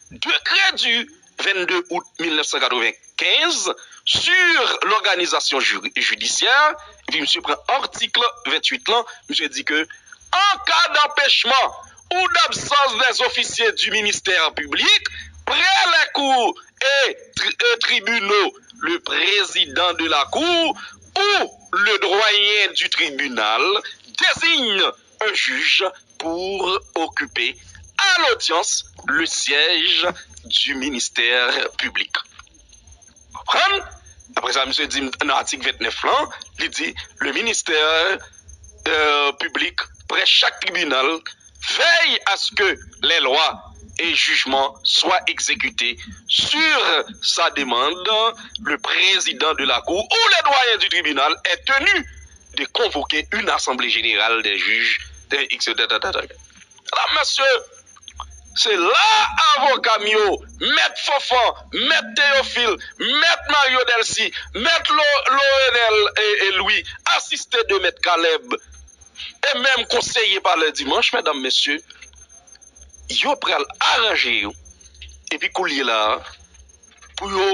décret du vingt-deux août mille neuf cent quatre-vingt-quinze sur l'organisation juri-, judiciaire, epi misye pran atik venntuit lan, misye di ke en cas d'empêchement ou d'absence des officiers du ministère public, près les cours et tri-, et tribunaux, le président de la cour ou le doyen du tribunal désigne un juge pour occuper à l'audience le siège du ministère public. Konprann? Apre sa, misye di nan atik vennèf lan, li di, le ministère, euh, public près chaque tribunal veille à ce que les lois et jugement soit exécuté sur sa demande, le président de la Cour ou le doyen du tribunal est tenu de convoquer une assemblée générale des juges, et cetera. Medam, mesye, se la avoka m yo, Mèt Fanfan, Mèt Teyofil, Mèt Mario Delcy, Mèt Lo- Lorenel e, e Louis, asiste de Mèt Caleb, e menm konseye Palè Dimanch, medam, mesye, yo pral aranje yo. Epi koulye la, pou yo,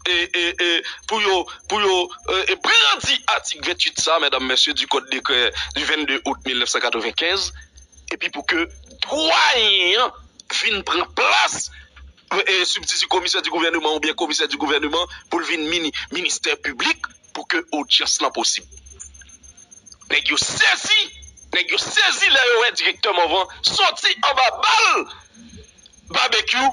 e, e, e, pou yo, pou yo, e, e, brandi atik venntuit sa, medam, mesye, du code décret du vingt-deux août mil neuf cent quatre-vingt-quinze, epi pou ke dwayen an vin pran plas, e, substitut commissaire du gouvernement oubyen commissaire du gouvernement pou l vin mini, ministè piblik pou ke odyans lan posib. Nèg yo sezi, nèg yo sezi lè yo wè direktè Morvan soti anba bal Babekyou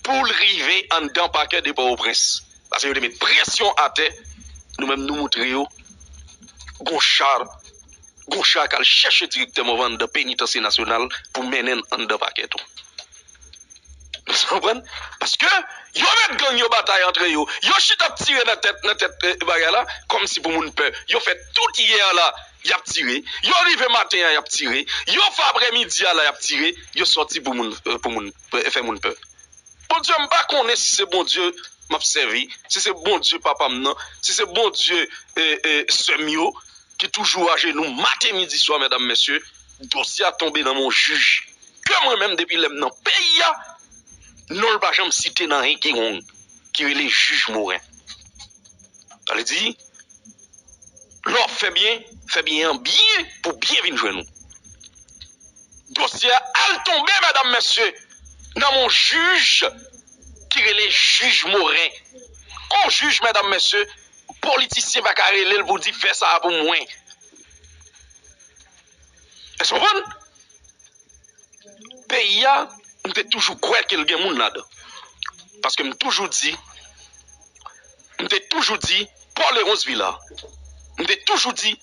pou l rive anndan pakè de Pòtoprens. Paske yo te met presyon atè, nou menm nou moutre yo, gon cha, gon cha k al chèche direktè Morvan anndan Penitansye Nasyonal pou mennen n anndan pakè tou. Ou konprann? Paske yo met gang yo batay antre yo. Yo chita ap tire nan tèt, nan tèt, eh, bagay la, kòmsi pou moun pè. Yo fè tout yè la, y ap tire. Yo rive maten an, y ap tire. Yo fè aprèmidi a la, y ap tire. Yo sòti pou moun, eh, pou moun, eh, fè moun pè. Bondye, m pa konnen si se Bondye m ap sèvi, si se Bondye papa m nan, si se Bondye, eh, eh, sè m yo, ki toujou ajenou maten, midi, swa, medam, mesye, dosye a tonbe nan men yon jij ke mwen menm, depi lè m nan peyi a, non l pa janm site nan yon kiwong, ki rele jij Moren. Sa vle di, lè w ap fè byen, fè byen an byen pou byen vin jwenn ou. Dosye a al tonbe, medam, mesye, nan men yon jij ki rele jij Moren. Yon jij, medam, mesye, politisyen pa ka rele l pou di, "Fè sa a pou mwen." Èske w konprann? Peyi a, m te toujou kwè ke l gen moun ladan. Paske m toujou di, m te toujou di, Paul Léonce Villard, m te toujou di,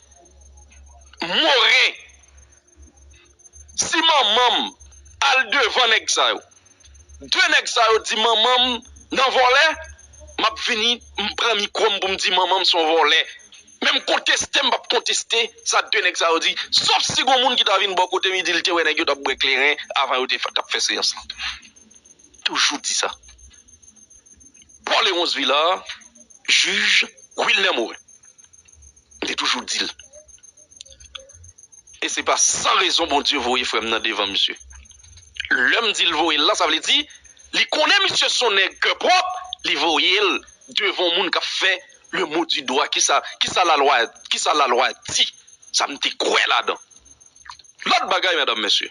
Moren, si manman m al devan nèg sa yo, de nèg sa yo di manman m nan vòlè, m ap vini, m pran mikwo m pou m di manman m se yon vòlè. Men m konteste, m p ap konteste sa de nèg sa yo di, sòf si gon moun ki ta vin bò kote m, li di l te wè nèg yo t ap bwè kleren avan yo te fè, t ap fè seyans lan. Toujou di sa. Paul Léonce Villard, jij Wilner Morin. M te toujou di l. E se pa san rezon Bondye voye frè m nan devan misye. Lè m di l voye l la, sa vle di, li konnen misye se yon nèg kè pwòp, li voye l devan yon moun k ap fè le mot du doigt. Kisa, kisa lalwa, kisa lalwa di? Sa m te kwè ladan. Lòt bagay, medam, mesye.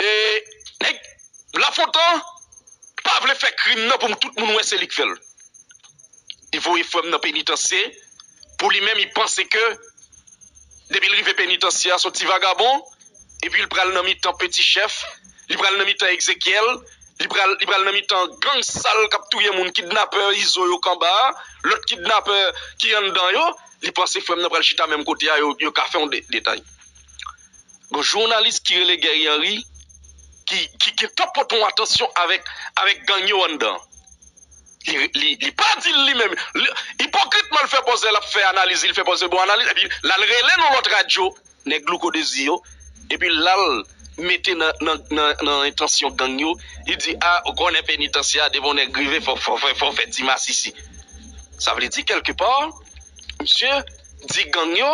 E nèg Lafontan pa vle fè krim nan pou tout moun wè se li k fè l. Li voye frè m nan penitansye. Pou li menm, li panse ke depi l rive penitansye a, se yon ti vagabon, epi l pral nan mitan peti chèf, li pral nan mitan Egzekyèl, li pral, li pral nan mitan gang sal k ap touye moun, kidnapè Izo yo k anba a, lòt kidnapè ki anndan yo, li panse frè m nan pral chita menm kote a, yo, yo ka fè yon de-, detay. Gon jounalis ki rele Guerrier Henry, ki, ki gentan pote yon atansyon avèk, avèk gang yo anndan. Li, li, li pa di l li menm. Li, ipokritman, l fè pòz l ap fè analiz, li fè pòz l bon analiz, epi l al rele nan lòt radyo, nèg Louko Dezi yo, epi l al mete nan, nan, nan, nan entansyon gang yo, li di, a, ou konnen penitansye a, depi yon nèg rive, fò, fò, fò, fò fè ti masisi. Sa vle di, kèlkepa, misye di gang yo,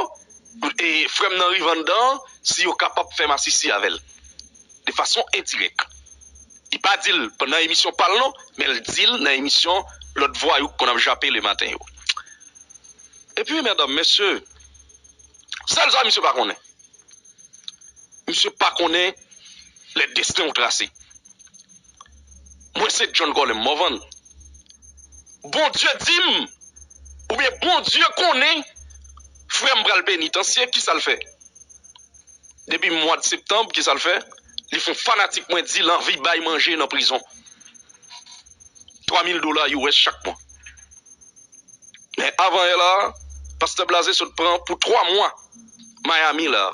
e frè m nan rive anndan, si yo kapab fè masisi avè l. De fason endirèk. Li pa di l pandan emisyon pa l non, men l di l nan emisyon lòt vwayou k konn ap jape lematen yo. Epi, medam, mesye, sèl sa misye pa konnen. Misye pa konnen lè desten w trase. Mwen se John Colem Morvan. Bondye di m, oubyen Bondye konnen, frè m pral penitansye, kisa l fè? Depi mwa septanm, kisa l fè? Li fè yon fanatik mwen di l anvi bay manje nan prizon. Twa mil dola U S chak mwa. Men avan yè la, pastè Blaze sot pran pou twa mwa Miami la.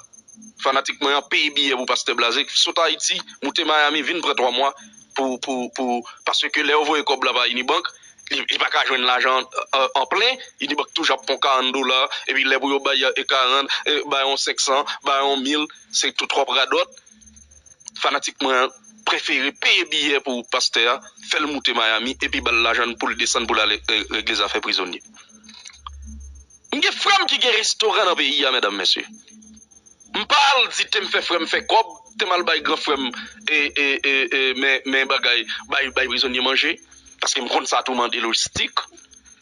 Fanatik mwen an peye biyè pou Pastè Blaze, sot Ayiti, moute Miami, vin pran twa mwa pou, pou, pou, paske lè yo voye kòb la pa Unibank, li, li pa ka jwenn lajan an, an, an plen, Unibank toujou ap pran karant dola, epi lè pou yo bay e karant, e, bay yon senk san, bay yon mil, se tou twòp radòt. Fanatik mwen an prefere peye biyè pou pastè a, fè l moute Miami, epi ba l lajan pou l desann pou l ale, e, regle zafè prizonye. M gen frè m ki gen restoran nan peyi a, medam, mesye. M pa al di te m fè frè m fè kòb, te m al bay gran frè m, e, e, e, e, men, men bagay, bay, bay prizonye manje, paske m konn sa tou mande lojistik.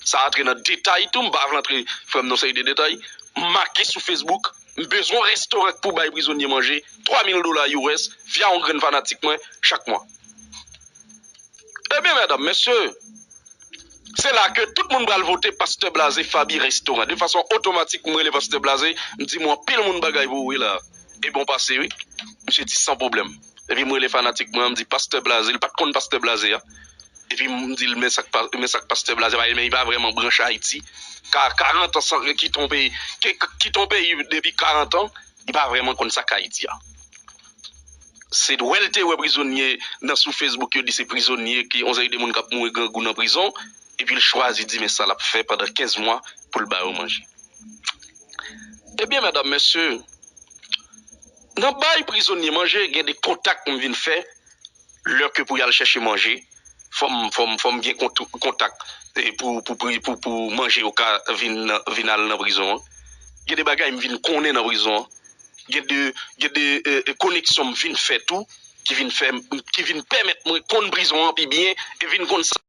Sa antre nan detay tou, m pa vle antre frè m nan seri de detay. M make sou Facebook, m bezwen yon restoran k pou bay prizonye manje, twa mil dola U S, via yon grenn fanatik mwen, chak mwa. Ebyen, medam, mesye, se la ke tout moun pral vote Pastè Blaze Faby Restaurant. De fason otomatik, m rele Pastè Blaze, m di, "Mwen anpil moun bagay pou ou, wi, la." E bon pase, wi. Misye di, "San pwoblèm." Epi m rele fanatik mwen, m di, "Pastè Blaze," li pa t konn Pastè Blaze a. Epi m di l, "Men sa k pa, men sa k Pastè Blaze, men li pa vrèman branche Ayiti." Ka, karant an san, kite yon peyi, ki, kite yon peyi depi karant an, li pa vrèman konn sa k Ayiti a. Se wè l te wè prizonye nan sou Facebook, yo di se prizonye ki yon seri de moun k ap mouri grangou nan prizon, epi l chwazi di men sa l ap fè pandan kenz mwa pou l ba yo manje. Ebyen, medam, mesye, nan bay prizonye manje, gen de kontak m vin fè, lè ke pou y al chèche manje, fò m, fò m, fò m gen kont-, kontak, e, pou, pou, pou, pou, pou manje yo ka vin, vin al nan prizon an. Gen de bagay m vin konnen nan prizon an. Gen de, gen de, e, e, koneksyon m vin fè tou, ki vin fè, ki vin pèmèt mwen konn prizon an pi byen, e vin konn sa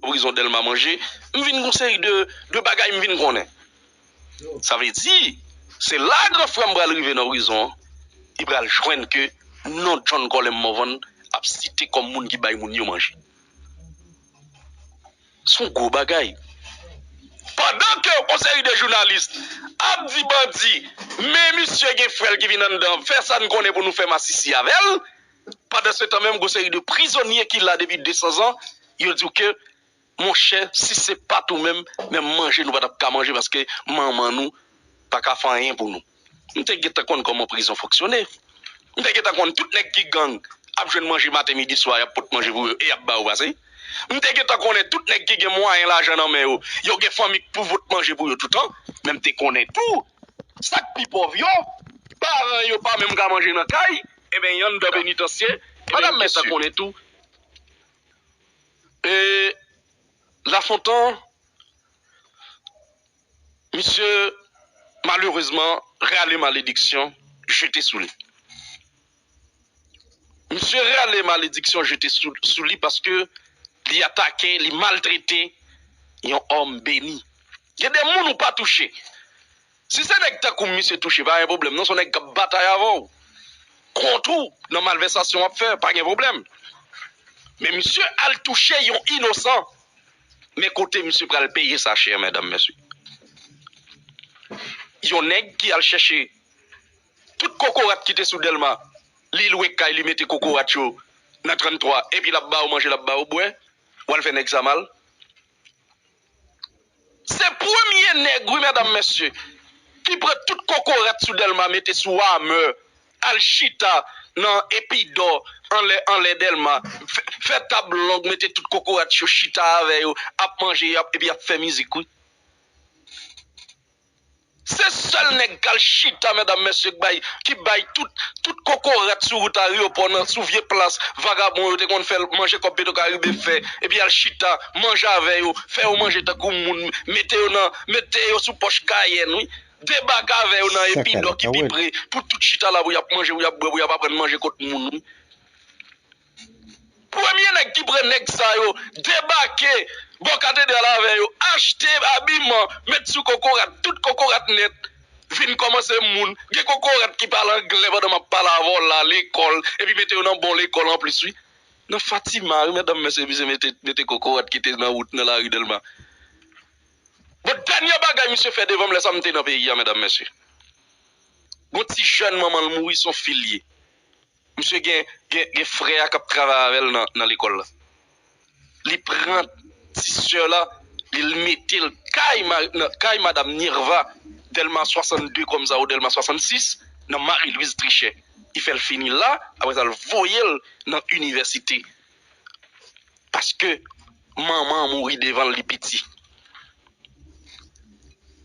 prizon Dèlma manje, m vin gon seri de, de bagay m vin konnen. Sa vle di, se la gran frè m pral rive nan prizon an, li pral jwenn ke non John Colem Morvan ap site kòm moun ki bay moun yo manje. Se yon gwo bagay. Pandan ke yon seri de jounalis ap di bandi, men misye gen frè l ki vin anndan, fè sa n konnen pou nou fè masisi avè l, pandansetan menm, gon seri de prizonye ki la depi de san zan, yo di w ke, monchè, si se pa t ou menm, menm manje nou pa t ap ka manje paske manman nou pa ka fè anyen pou nou. M te gentan konn kòman prizon fonksyone. M te gentan konn tout nèg ki gang ap jwenn manje maten, midi, swa, y ap pot manje pou yo e y ap ba yo pase. M te gentan konnen tout nèg ki gen mwayen lajan nan men yo, yo gen fanmi k pou pot manje pou yo toutan. Men m te konnen tou, sa k pi pòv yo, paran yo pa menm ka manje nan kay, ebyen, y anndan penitansye, ebyen, m gentan konnen tou. E Lafontan, misye malerezman rale malediksyon jete sou li. Misye rale malediksyon jete sou, sou li paske li atake, li maltrete yon òm beni. Gen de moun ou pa touche. Si se nèg tankou misye touche, pa gen pwoblèm. Non, se yon nèg k ap batay avè w, kont ou, nan malvèsasyon w ap fè, pa gen pwoblèm. Men misye al touche yon inosan. Men kote misye pral peye sa chè, medam, mesye. Yon nèg ki al chèche tout kokorat ki te sou Dèlma, li lwe kay, li mete kokorat yo nan tranntwa, epi l ap ba yo manje, l ap ba yo bwè, w al fè nèg sa mal. Se premye nèg, wi, medam, mesye, ki pran tout kokorat sou Dèlma, mete sou amè, al chita nan Epidò, anlè, anlè Dèlma, fè, fè tab long, mete tout kokorat yo, chita avè yo, ap manje, y ap, epi y ap fè mizik, wi. Se sèl nèg k al chita, medam, mesye, k bay, ki bay tout, tout kokorat sou wout ayewopò nan, sou vye plas vagabon yo te konn fè manje kòb Petwokaribe fè, epi al chita, manje avè yo, fè yo manje tankou moun, mete yo nan, mete yo sou pòch Kayèn, wi. Debake avè yo nan Epidò ki pi pre, pou tout chita la, pou y ap manje, pou y ap bwè, pou y ap aprann manje kot moun, wi. Premye nèg ki pran nèg sa yo, debake bò katedral avè yo, achte abiman, met sou kokorat, tout kokorat nèt, vin kòmanse moun. Gen kokorat ki pale anglè pandan m ap pale avè w la, lekòl, epi mete yo nan bon lekòl anplis, wi. Nan Fatima, wi, medam, mesye, misye mete, mete kokorat ki te nan wout, nan lari Dèlma. Bon, dènye bagay misye fè devan m, lè sa m te nan peyi a, medam, mesye. Gon ti jèn manman l mouri, se yon fi l ye. Misye gen, gen, gen frè a k ap travay avè l nan, nan lekòl la. Li pran ti sè la, li mete l kay, ma- nan kay madanm Nirva, Dèlma swasannde kòmsa ou Dèlma swasannsis, nan Marie Louise Trichet. Li fè l fini la, apre sa l voye l nan inivèsite. Paske manman an mouri devan l, li piti.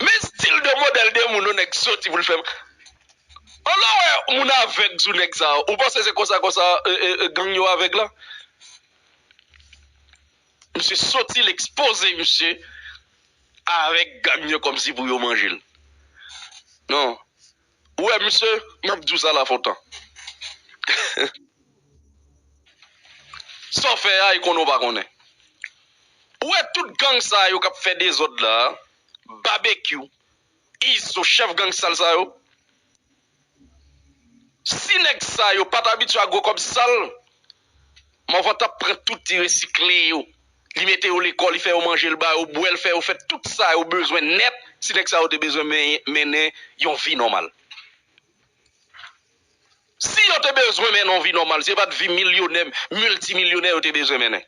Men stil de modèl de moun, yon nèg soti pou l fè. An lè w wè moun avèg sou nèg sa, ou panse se konsa, konsa, e, e, e, gang yo avèg la? Misye soti, l ekspoze misye avèk gang yo kòmsi pou yo manje l. Non. Ou wè, misye, m ap di w sa, Lafontan. Sa w fè a, e konnen w pa konnen. Ou wè tout gang sa yo k ap fè dezòd la, Babekyou, Izo, chèf gang sal sa yo. Si nèg sa yo pa t abitye ak gwo kòb sal, Morvan t ap pran tout, li resikle yo. Li mete yo lekòl, li fè yo manje, l ba yo bwè, l fè yo fè tout sa yo bezwen nèt, si nèg sa yo te bezwen men- mennen yon vi nòmal. Si yo te bezwen mennen yon vi nòmal, si se pa t vi milyonè, miltimilyonè yo te bezwen mennen.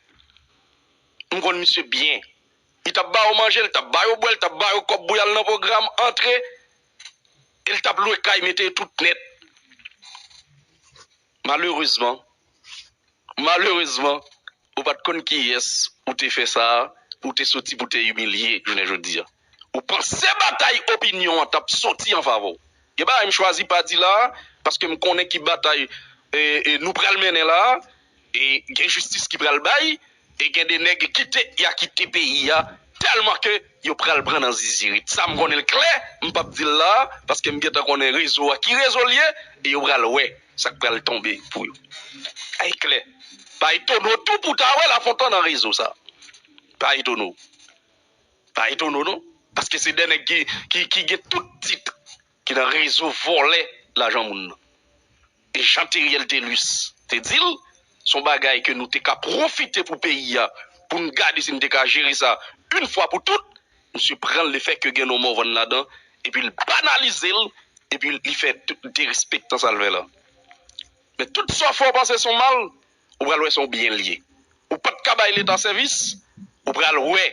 M konn misye byen. Li t ap ba yo manje, li t ap ba yo bwè, li t ap ba yo kòb pou y al nan pwogram, antre, e li t ap lwe kay, mete tout nèt. Malerezman, malerezman, ou pa t konn kiyès ou te fè sa a, ou te soti pou te imilye jounen jodi a. Ou panse batay opinyon an t ap soti an favè w? Gen bagay m chwazi pa di la a, paske m konnen ki batay, e, e, nou pral mennen la a, e gen jistis ki pral bay, e gen de nèg kite, y a kite peyi a, tèlman ke yo pral pran nan zizirit. Sa m konnen l klè, m p ap di l la a, paske m gentan konnen rezo a, ki rezo l ye, e yo pral wè sa k pral tonbe pou yo. Ay klè. Pa etone w tou pou w ta wè Lafontan nan rezo sa. Pa etone w. Pa etone w non. Paske se de nèg ki, ki, ki gen tout tit ki nan rezo vòlè lajan moun nan. E jan Theriel Thelus te di l, se yon bagay ke nou te ka pwofite pou peyi a, pou n gade si n te ka jere sa yon fwa pou tout. Misye pran l, lefètke gen non Morvan ladan, epi l banalize l, epi li fè tout derespektan sa l fè la. Men tout sa w fè w panse se yon mal, ou pral wè se yon byen l ye. Ou pa t ka bay Leta sèvis, ou pral wè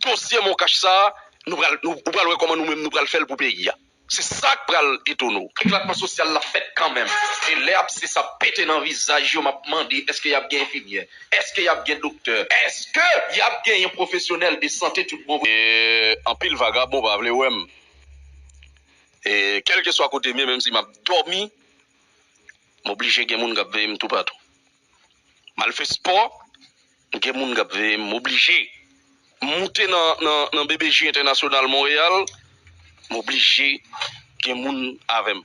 dosye Moncash sa a, nou pral, nou, ou pral wè kòman nou menm nou pral fè l pou peyi a. Se sa k pral etone w. Eklatman sosyal la fèt kanmenm. E lè abse sa ap pete nan vizaj yo, m ap mande, èske y ap gen enfimyè? Èske y ap gen doktè? Èske y ap genyen pwofesyonèl de sante tout bon? E anpil vagabon pa vle wè m. E kèlkeswa kote m ye, menm si m ap dòmi, m oblije gen moun k ap veye m toupatou. M al fè spò, gen moun k ap veye m, m oblije. M moute nan, nan, nan B B J Entènasyonal Monreyal, m oblije gen moun avè m.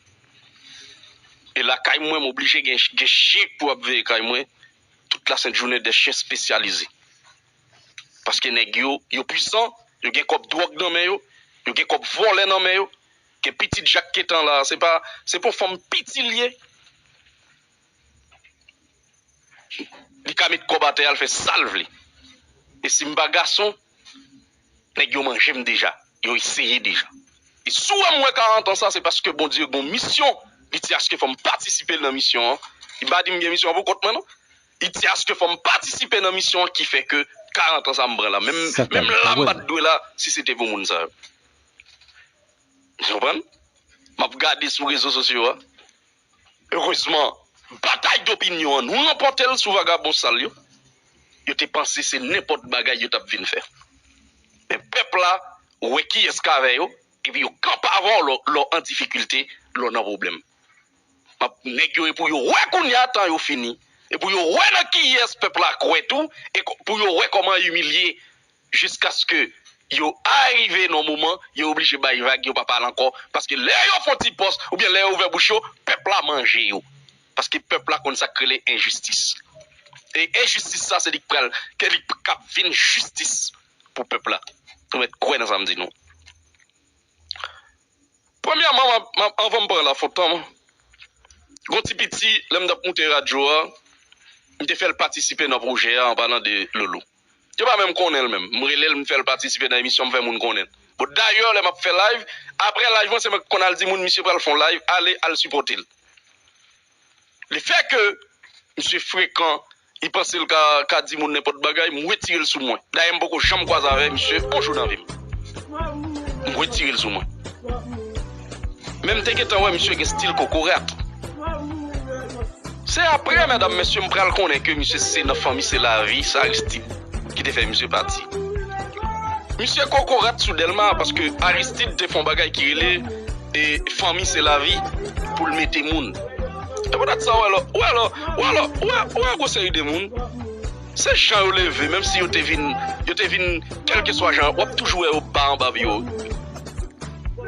E lakay mwen, m oblije gen, gen chyen pou ap veye kay mwen tout lasent jounen, de chyen espesyalize. Paske nèg yo, yo pwisan, yo gen kòb dwòg nan men yo, yo gen kòb vòlè nan men yo. Gen pitit Jak Ketan la, se pa, se pou fanm piti l ye. Li ka met kòb atè a, l fè sa l vle. E si m pa gason, nèg yo manje m deja. Yo eseye deja. E si w wè m wè karant an sa, se paske Bondye gon misyon. Li di aske fò m patisipe nan misyon an. Li pa di m gen misyon an pou kont mwen, non. Li di aske fò m patisipe nan misyon an ki fè ke karant an sa m pran la. Menm, menm la m pa t dwe la si se te pou moun sa yo. Ou konprann? M ap gade sou rezo sosyo a. Erezman, batay dopinyon an, nou ranpòte l sou vagabon sal yo. Yo te panse se nenpòt bagay yo t ap vin fè. Men pèp la wè kiyès k avè yo, epi yo kanpe avè w lè w, lè w an difikilte, lè w nan pwoblèm. M ap, nèg yo, e pou yo wè kounye a tan yo fini. E pou yo wè nan kiyès pèp la kwè tou, e ko-, pou yo wè kòman imilye jiskaske yo arive nan moman, yo oblije bay vag, yo pa pale ankò. Paske lè yo fè yon ti pòs, oubyen lè yo ouvè bouch yo, pèp la manje yo. Paske pèp la konn sa k rele enjistis. E enjistis sa, se li k pral, ke li k ap vin jistis pou pèp la. Nou mèt kwè nan sa m di nou. Premyèman, m ap, m ap, anvan m pran Lafontan, gon ti piti, lè m t ap moute radyo a, m te fè l patisipe nan pwojè a, an palan de Lolo. Yo pa menm konnen l menm. M rele l, m fè l patisipe nan emisyon, m fè moun konnen l. Bon, dayè, lè m ap fè live, apre live mwen, se mwen k konn al di moun, misye pral fè yon live, ale, al sipòte l. Lefètke misye frekan, li panse l ka, ka di moun nenpòt bagay, m retire l sou mwen. Dayè, m poko janm kwaze avè misye yon jou nan vi m. retire l sou mwen. Men m te gentan wè misye gen stil kokorat. Se apre, medam, mesye, m pral konnen ke misye se nan fanmi Se Lavi, se Aristide ki te fè misye pati. Misye kokorat sou Dèlma, paske Aristide te fè yon bagay ki rele, e, fanmi Se Lavi pou l mete moun. E poutèt sa, w wè lò, w wè lò, w wè lò, w wè, w wè gwo seri de moun. Se jan yo leve, menm si yo te vin, yo te vin, kèlkeswa jan, w ap toujou wè yo ba anba pye yo.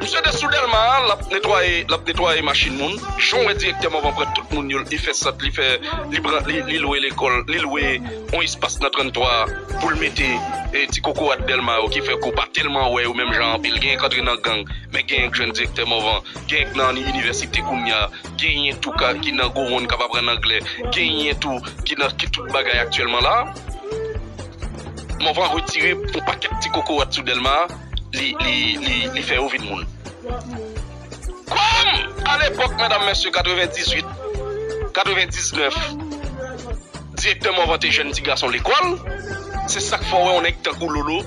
Misye te sou Dèlma a, l ap netwaye, l ap netwaye machin moun. Jan w wè direktè Mòvan pran tout moun yo, li fè sant, li fè, li pran, li, li lwe lekòl, li lwe yon espas nan tranntwa pou l mete, e, ti kokorat Dèlma yo ki fè ke w pa tèlman wè yo menm jan anpil. Genyen k antre nan gang, men genyen k jwenn direktè Mòvan, genyen k nan inivèsite kounye a, genyen tou ka, ki nan gwo wonn k ap aprann anglè, genyen tou ki nan, ki tout bagay aktyèlman la. Mòvan retire yon pakèt ti kokorat sou Dèlma, li, li, li, li fè yo vin moun. Kòm alepòk, medam, mesye, katrevendizuit, katrevendiznèf, direktè Mòvan te jèn ti gason lekòl, se sa k fè w wè yon nèg tankou Lolo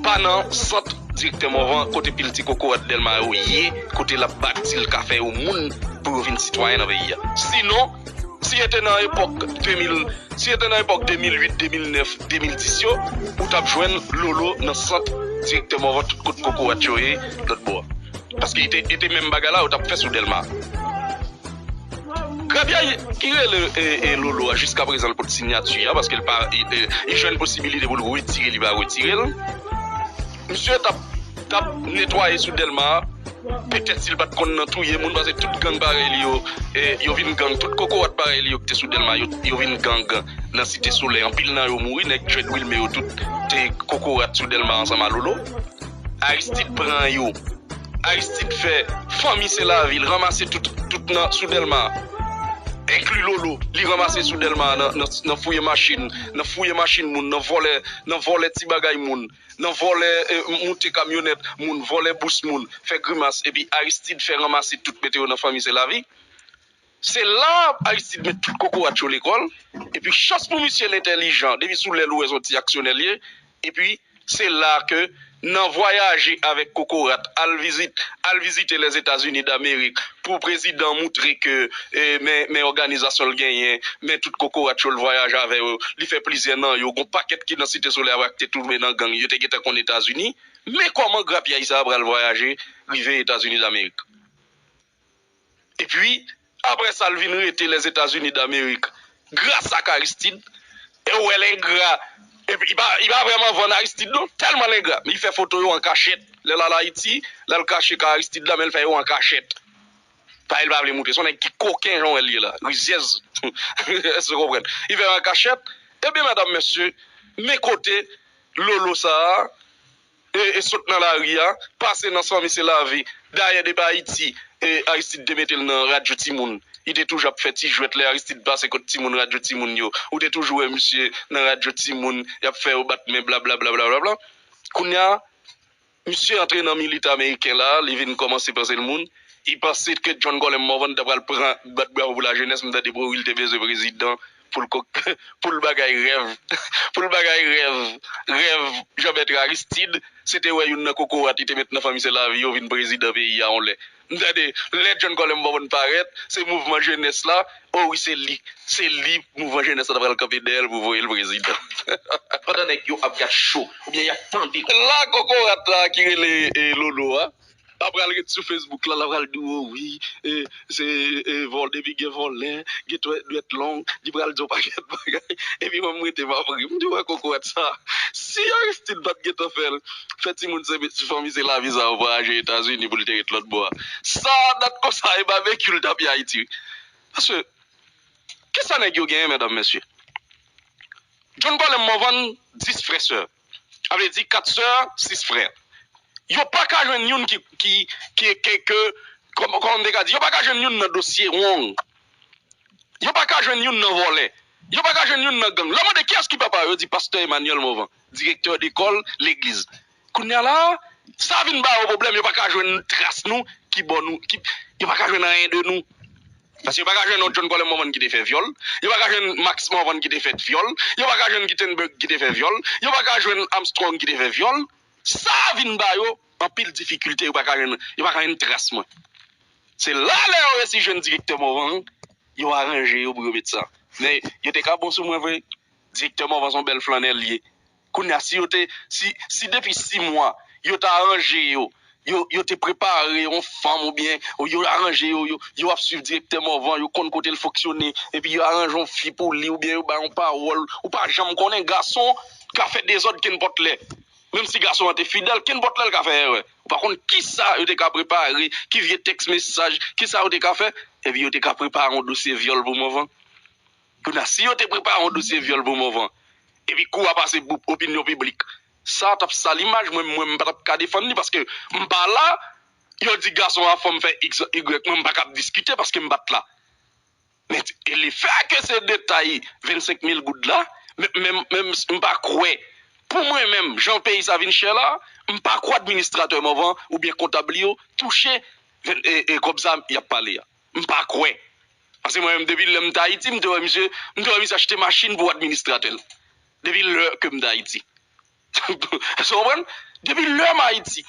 pa nan sant direktè Mòvan kote pil ti kokorat Dèlma yo ye, kote l ap bati l ka fè yo moun pou yo vin sitwayen nan peyi a. Sinon, si yo te nan epòk de mil, si yo te nan epòk de mil uit, de mil nèf, de mil dis yo, ou t ap jwenn Lolo nan sant direktè Mòvan tout kot kokorat yo ye lòt bò a. Paske e te, e te menm bagay la yo t ap fè sou Dèlma. Grabyay ki rele, e, e, Lolo a, jiska prezan l pot siyati a, paske l pa, e, e, li jwenn posibilite pou l retire, li pa retire l. Misye t ap, t ap netwaye sou Dèlma a, petèt si l pa t konn nan touye moun, paske tout gang parèy li yo, e, yo vin gang, tout kokorat parèy li yo ki te sou Dèlma, yo, yo vin gang nan Site Solèy. Anpil nan yo mouri, nèg Dread Wilme yo tout te kokorat sou Dèlma ansanm a Lolo. Aristide pran yo. Aristide fè fanmi Se Lavi, l ranmase tout, tout nan, sou Dèlma. Enkli Lolo, li ranmase sou Dèlma nan, nan, nan fouye machin, nan fouye machin moun, nan vòlè, nan vòlè ti bagay moun, nan vòlè, e, moute kamyonèt moun, vòlè bous moun, fè grimas, epi Aristide fè ranmase tout, mete yo nan fanmi Se Lavi. Se la Aristide met tout kokorat yo lekòl. Epi chans pou misye l entèlijan, depi sou lèl ou wè se yon ti aksyonè l ye. Epi se la ke nan vwayaje avèk kokorat, al vizit, al vizite Lèzetazini Damerik pou prezidan moutre ke, e, men, men òganizasyon l genyen, men tout kokorat yo l vwayaje avè yo, li fè plizyè nan yo, gon pakèt ki nan Site Solèy a ki te tonbe nan gang, yo te gentan konn Etazini. Men kòman grapyay sa a pral vwayaje rive Etazini Damerik. Epi, apre sa, l vin rete Lèzetazini Damerik gras ak Aristide. E w wè l engra. Epi, li pa, li pa vrèman vann Aristide, non. Tèlman l engra. Men li fè foto yo an kachèt. Lè l al Ayiti, l al kache ka Aristide la, men l fè yo an kachèt. Paske l pa vle moutre. Se yon nèg ki koken, jan w wè l ye la. Rizyèz. Èske w konprann? Li fè yo an kachèt. Ebyen, medam, mesye, men kote Lolo sa a, e, e sot nan lari a, pase nan San Misilavi. Dayè, depi Ayiti, e, Aristide te mete l nan radyo timoun. Li te toujou ap fè ti jwèt lè Aristide pase kot timoun, radyo timoun yo. Ou te toujou wè misye nan radyo timoun, y ap fè yo bat men, blablabla, blablabla. Kounye a, misye antre nan milit ameriken la, li vin kòmanse panse l moun. Li panse ke John Colem Morvan ta pral pran, bat bravo pou lajenès, m tande pou wi l te bezwen prezidan pou l ko-, pou l bagay rèv, pou l bagay rèv, rèv Jean Bertrand Aristide, se te wè youn nan kokorat li te met nan San Misilavi yo vin prezidan peyi a yon lè. M tande, lè John Colem Morvan parèt, se mouvman jenès la, o wi, se li, se li, mouvman jenès la ta pral kanpe dèyè l pou voye l prezidan. Pandan nèg yo ap gad cho, oubyen y ap tande. La kokorat la ki rele, e, Lolo a, la pral ret sou Facebook la, la pral di w, o wi, e, se, e, vòl, depi gen vòlè, gen dwèt, dwèt long, li pral di yon pakèt bagay. Epi mwen, m rete, m ap ri. M di, wè kokorat sa. Si Aristide pa t gentan fè l, fè timoun se, se fanmi se lavi sa yo voyaje Etazini pou l te ret lòt bò a. Sa dat konsa e babekyu l t ap ye Ayiti. Paske, kisa nèg yo genyen, medam, mesye? John Colem Morvan, dis frè sè. Sa vle di kat sè, sis frè. Yo pa ka jwenn youn ki, ki, ki, ki, ke, kòm, kòman m te ka di, yo pa ka jwenn youn nan dosye wrong. Yo pa ka jwenn youn nan vòlè. Yo pa ka jwenn youn nan gang. Lè w mande kiyès ki papa yo, yo di pastè Emmanuel Morvan, direktè dekòl legliz. Kounye a la, sa vin ba yo pwoblèm, yo pa ka jwenn tras nou, ki bò nou, ki, yo pa ka jwenn anyen de nou. Paske yo pa ka jwenn yon John Colem Morvan ki te fè vyòl. Yo pa ka jwenn Max Morvan ki te fè vyòl. Yo pa ka jwenn Gutenberg ki te fè vyòl. Yo pa ka jwenn Armstrong ki te fè vyòl. Sa vin ba yo, anpil difikilte, yo pa ka jwenn, yo pa ka jwenn tras mwen. Se la lè yo resi jwenn direktè Morvan, yo aranje yo pou yo met sa. Men yo te ka bon sou mwen vre. Direktè Morvan se yon bèl flannè li ye. Kounye a, si yo te, si, si depi sis mwa, yo te aranje yo, yo, yo te prepare yon fanm oubyen yo aranje yo, yo, yo ap swiv direktè Morvan, yo konn kote l fonksyone, epi yo aranje yon fi pou li oubyen yo bay yon pawòl, ou pa janm konnen gason ka fè dezòd kenpòt lè. Menm si gason an te fidèl, kenpòt lè l ka fè erè. Ou pa konn kisa yo te ka prepare, ki vye tèks mesaj, kisa yo te ka fè, epi yo te ka prepare yon dosye vyòl pou Morvan. Kounye a, si yo te prepare yon dosye vyòl pou Morvan, epi kou a pase pou opinyon piblik, sa t ap sal imaj mwen, mwen m pa t ap ka defann li, paske m pa la, yo di gason a fò m fè X, Y, mwen m pa ka ap diskite paske m pa t la. Men e lefè ke se detay vennsenk mil goud la, men, men, men m pa kwè, pou mwen menm, jan peyi sa vin chè la, m pa kwè administratè Morvan oubyen kontab li yo touche ven- e, e kòb sa y ap pale a. M pa kwè. Paske mwen menm, depi lè m t Ayiti, m te wè misye, m te wè misye achte machin pou administratè l. Depi lè ke m t Ayiti. Èske w konprann? Depi lè m Ayiti.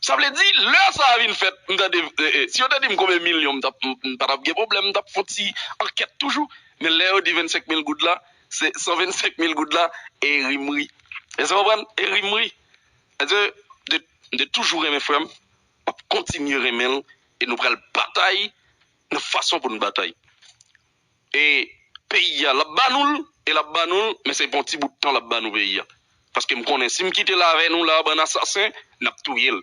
Sa vle di, lè sa a vin fèt, m tande, e, e, si yo te di m konbyen milyon, m t ap, m, m pa t ap gen pwoblèm, m t ap fè yon ti ankèt toujou. Men lè yo di vennsenk mil goud la, se san vennsenk mil goud la, e ri m ri. Èske w konprann? E ri m ri. Èske de, de toujou renmen frè m, m ap kontinye renmen l, e nou pral batay nan fason pou n batay. E peyi a, l ap ba nou l, e l ap ba nou l, men se pou yon ti bout tan l ap ba nou peyi a. Paske m konnen si m kite l avè nou la, bann asasen, n ap touye l.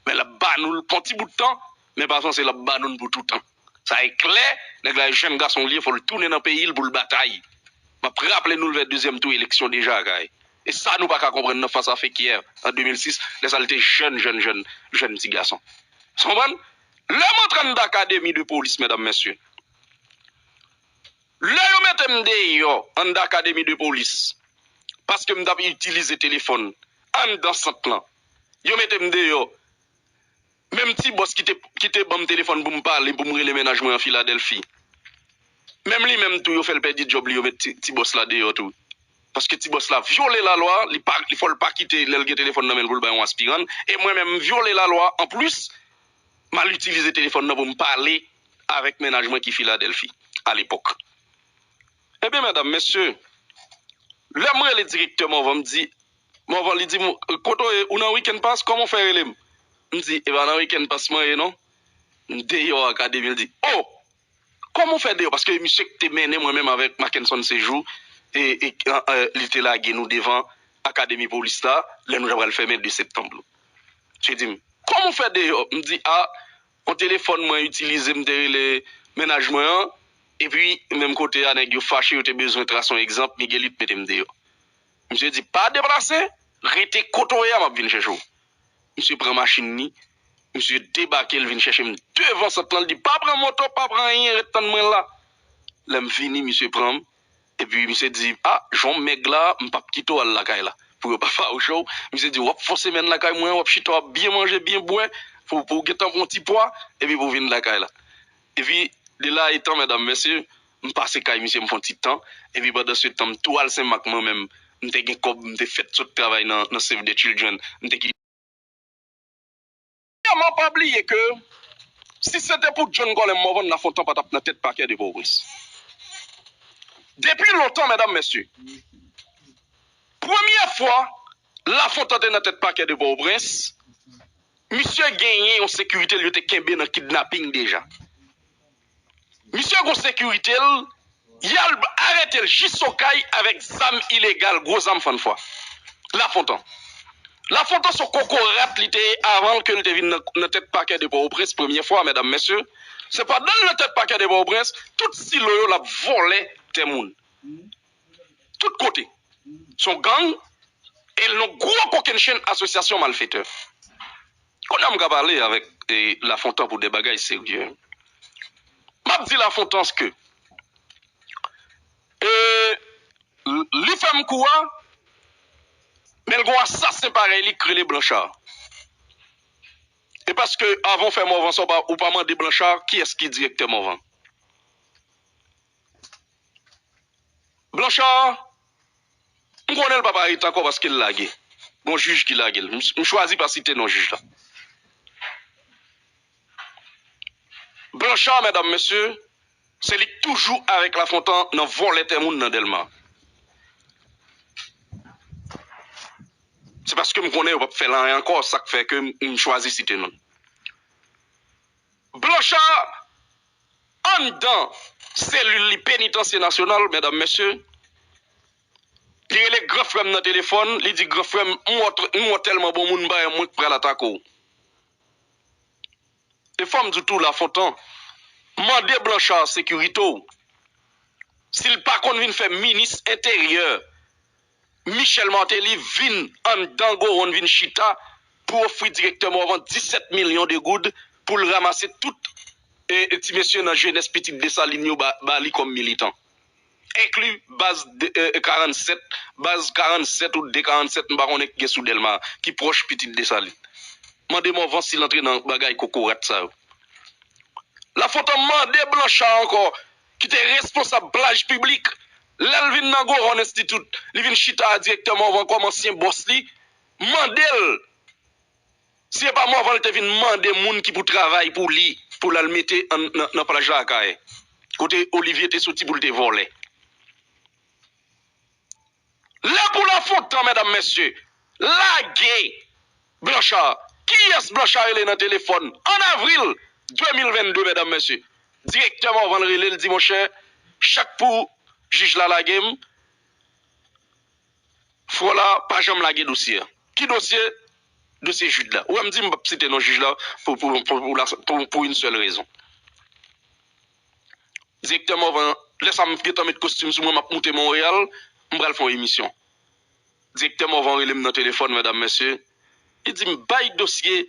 Men l ap ba nou l pou yon ti bout tan, men pa panse l ap ba nou l pou toutan. Sa e klè, nèg la e jèn gason li ye, fò l tounen nan peyi l pou l batay. M ap raple nou l vè dezyèm tou eleksyon deja kay. E sa nou pa ka konprann nan fas a Fekiyè an de mil sis, lè sa l te jèn, jèn, jèn, jèn ti gason. Ou konprann? Lè m antre anndan akademi de polis, medam, mesye, lè yo mete m deyò anndan akademi de polis, paske m t ap itilize telefòn anndan sant lan, yo mete m deyò. Menm ti bòs ki te, ki te ban m telefòn pou m pale, pou m rele mennaj mwen an Filadèlfi. Menm li menm tou, yo fè l pèdi djòb li, yo met ti, ti bòs la deyò tou. Paske ti bòs la vyole lalwa, li pa, li fò l pa kite lè l gen telefòn nan men l pou l bay yon aspirann. E mwen menm, m vyole lalwa anplis, m al itilize telefòn nan pou m pale avèk mennaj mwen ki Filadèlfi alepòk. Ebyen, medam, mesye, lè m rele direktè Morvan, m di, Morvan, li di m, "Kote w ye? Ou nan Weekend Pass? Kòman w fè rele m?" M di, "E pa nan Weekend Pass mwen ye non. M deyò akademi." L di, "O! Kòman w fè deyò?" Paske misye ki te mennen mwen menm avèk Mackenson Séjour, e, e, e, li te lage nou devan akademi polis la, lè nou t apral fèmen de septanm. Misye di m, "Kòman w fè deyò?" M di, "A, yon telefòn mwen itilize, m te rele mennaj mwen an, epi menm kote a, nèg yo fache, yo te bezwen trase yon egzanp, Miguelito mete m deyò." Misye di, "Pa deplase, rete kote w ye a, m ap vin chèche w." Misye pran machin li, misye debake, l vin chèche m devan sant lan, l di, "Pa pran moto, pa pran anyen, ret tann mwen la." Lè m vini, misye pran m, epi misye di, "A, jan w mèg la, m p ap kite w al lakay la, pou yo pa fawouche w." Misye di, "W ap fon semèn lakay mwen, w ap chita, w ap byen manje, byen bwè, pou, pou w gentan pran yon ti pwa, epi pou w vin lakay la." Epi, de la etan, medam, mesye, m pase kay misye, m fè yon ti tan, epi pandan se tan, m tou al Senmak mwen menm, m te gen kòb, m te fèk sot travay nan, nan Save the Children, m te ki Premyèman, pa bliye ke si se te pou John Colem Morvan, Lafontan pa t ap nan tèt pakè de Pòtoprens. Depi lontan, medam, mesye, premye fwa Lafontan te nan tèt pakè de Pòtoprens, misye genyen yon sekirite l yo te kenbe nan kidnaping deja. Misye gon sekirite l, y al arete l jis Okay avèk zam ilegal, gwo zam fann fwa. Lafontan. Lafontan se yon kokorat li te ye avan ke l te vin nan, nan tèt pakè de Pòtoprens premye fwa, medam, mesye. Se pandan l nan tèt pakè de Pòtoprens, tout silo yo l ap vòlè tè moun. Tout kote. Se yon gang, e l yon gwo kokennchenn asosyasyon malfetè. Kounye a m ka pale avèk, e, Lafontan pou de bagay serye. M ap di Lafontan ke, e, li fè m kou a, men l gon asasen parèy li k rele Blanchard. E paske avan w fè Morvan sa, w pa, ou pa mande Blanchard kiyès ki direktè Morvan. Blanchard, m konnen l p ap arete ankò paske l lage. Gon jij ki lage l. M, m chwazi pa site non jij la. Blanchard, medam, mesye, se li k toujou avèk Lafontan nan vòlè tè moun nan Dèlma. Se paske m konnen yo p ap fè l anyen ankò, sa k fè ke m, m chwazi site non l. Blanchard, anndan selil li Penitansye Nasyonal, medam, mesye, li rele gran frè m nan telefòn, li di, "Gran frè m, m wè w tr-, m wè w tèlman bon moun, m pa wè mwen k pral atake w." E fò m di w tou, Lafontan, mande Blanchard sekirite w. Si l pa konn vin fè minis enteryè, Michel Martelly vin anndan Gowon vin chita pou ofri direktè Morvan disèt milyon de goud pou l ranmase tout e, e ti mesye nan jenès Pitit Desalin yo ba, ba li kòm militan. Enkli baz de, e, karannsèt, baz karannsèt ou de karannsèt, m pa konnen ki gen sou Dèlma, ki pwòch Pitit Desalin. Mande Morvan si l antre nan bagay kokorat sa yo. Lafontan mande Blanchard ankò, ki te responsab plaj piblik, lè l vin nan Gowon Institute, li vin chita a direktè Morvan kòm ansyen bòs li, mande l si e pa Morvan l te vin mande moun ki pou travay pou li, pou l al mete an, nan, nan plaj Lakay, kote Olivier te soti pou l te vòlè. Lè pou Lafontan, medam, mesye, lage Blanchard. Kiyès Blanchard rele nan telefòn? An avril de mil vennde, medam, mesye, direktè Morvan rele l, di, "Monchè, chak pou jij la lage m, frè w la pa janm lage dosye a." Ki dosye? Dosye Jude la. Ou wè m di m p ap site non jij la pou, pou, pou, pou, la, pou, pou yon sèl rezon. Direktè Morvan, lè sa m gentan met kostim sou mwen, m ap moute Monreyal, m pral fè yon emisyon. Direktè Morvan rele m nan telefòn, medam, mesye. Li di m, "Bay dosye,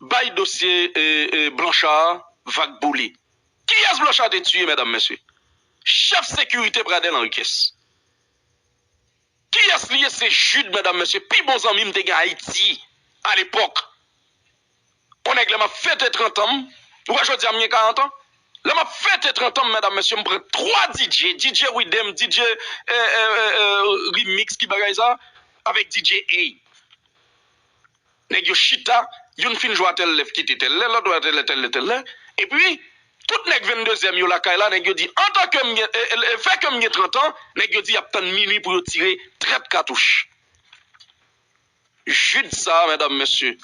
bay dosye e, e, Blanchard vag pou li." Kiyès Blanchard te tiye, medam, mesye? Chèf sekirite Pradel Henriquez. Kiyès li ye? Se Jude, medam, mesye, pi bon zanmi m te gen Ayiti alepòk. Yon nèg lè m ap fete trant an m, ou wè jodi a m gen karant an, lè m ap fete trant an m, medam, mesye, m pran twa D J, D J Riddim, D J e, e, e, e, Remix, ki bagay sa, avèk D J A. Nèg yo chita, youn fin jwe a tèl lè, kite tèl lè, lòt jwe a tèl lè, tèl lè, tèl lè. Epi, tout nèg venndezyèm yo lakay la, nèg yo di, antanke m gen, e, e, e, fè ke m gen trant an, nèg yo di y ap tann minui pou yo tire trant katouch. Jude sa, medam, mesye,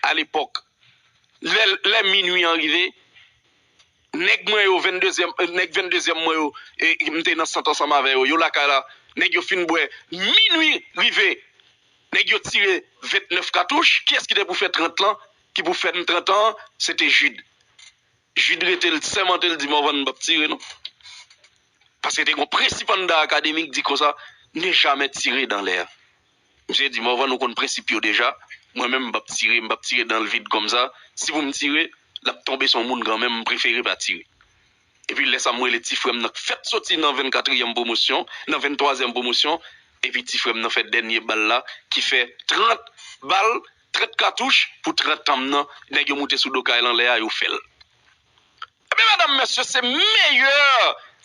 alepòk, lè, lè minui an rive, nèg mwen yo, venndezyèm, nèg venndezyèm mwen yo, e, m te nan sant ansanm avè yo, yo lakay la, nèg yo fin bwè, minui rive, nèg yo tire vennèf katouch, kiyès ki te pou fè trant lan, ki pou fè n trant an, se te Jude. Jude rete, l sèmante, l di, "Morvan, m p ap tire, non." Paske te gen yon prensip anndan akademi k di konsa, "Ne jamais tirer dans l'air." Misye di, "Morvan, ou konn prensip yo deja. Mwen menm, m p ap tire, m p ap tire dans le vide konsa. Si pou m tire, l ap tonbe sou yon moun kanmenm, m prefere pa tire." Epi lè sa, m rele ti frè m nan k fèk soti nan vennkatriyèm pwomosyon, nan venntwazyèm pwomosyon, epi ti frè m nan fè dènye bal la, ki fè trant bal, trant katouch pou trant an m nan, nèg yo moute sou do kay lan lè a, yo fè l. Ebyen, medam, mesye, se meyè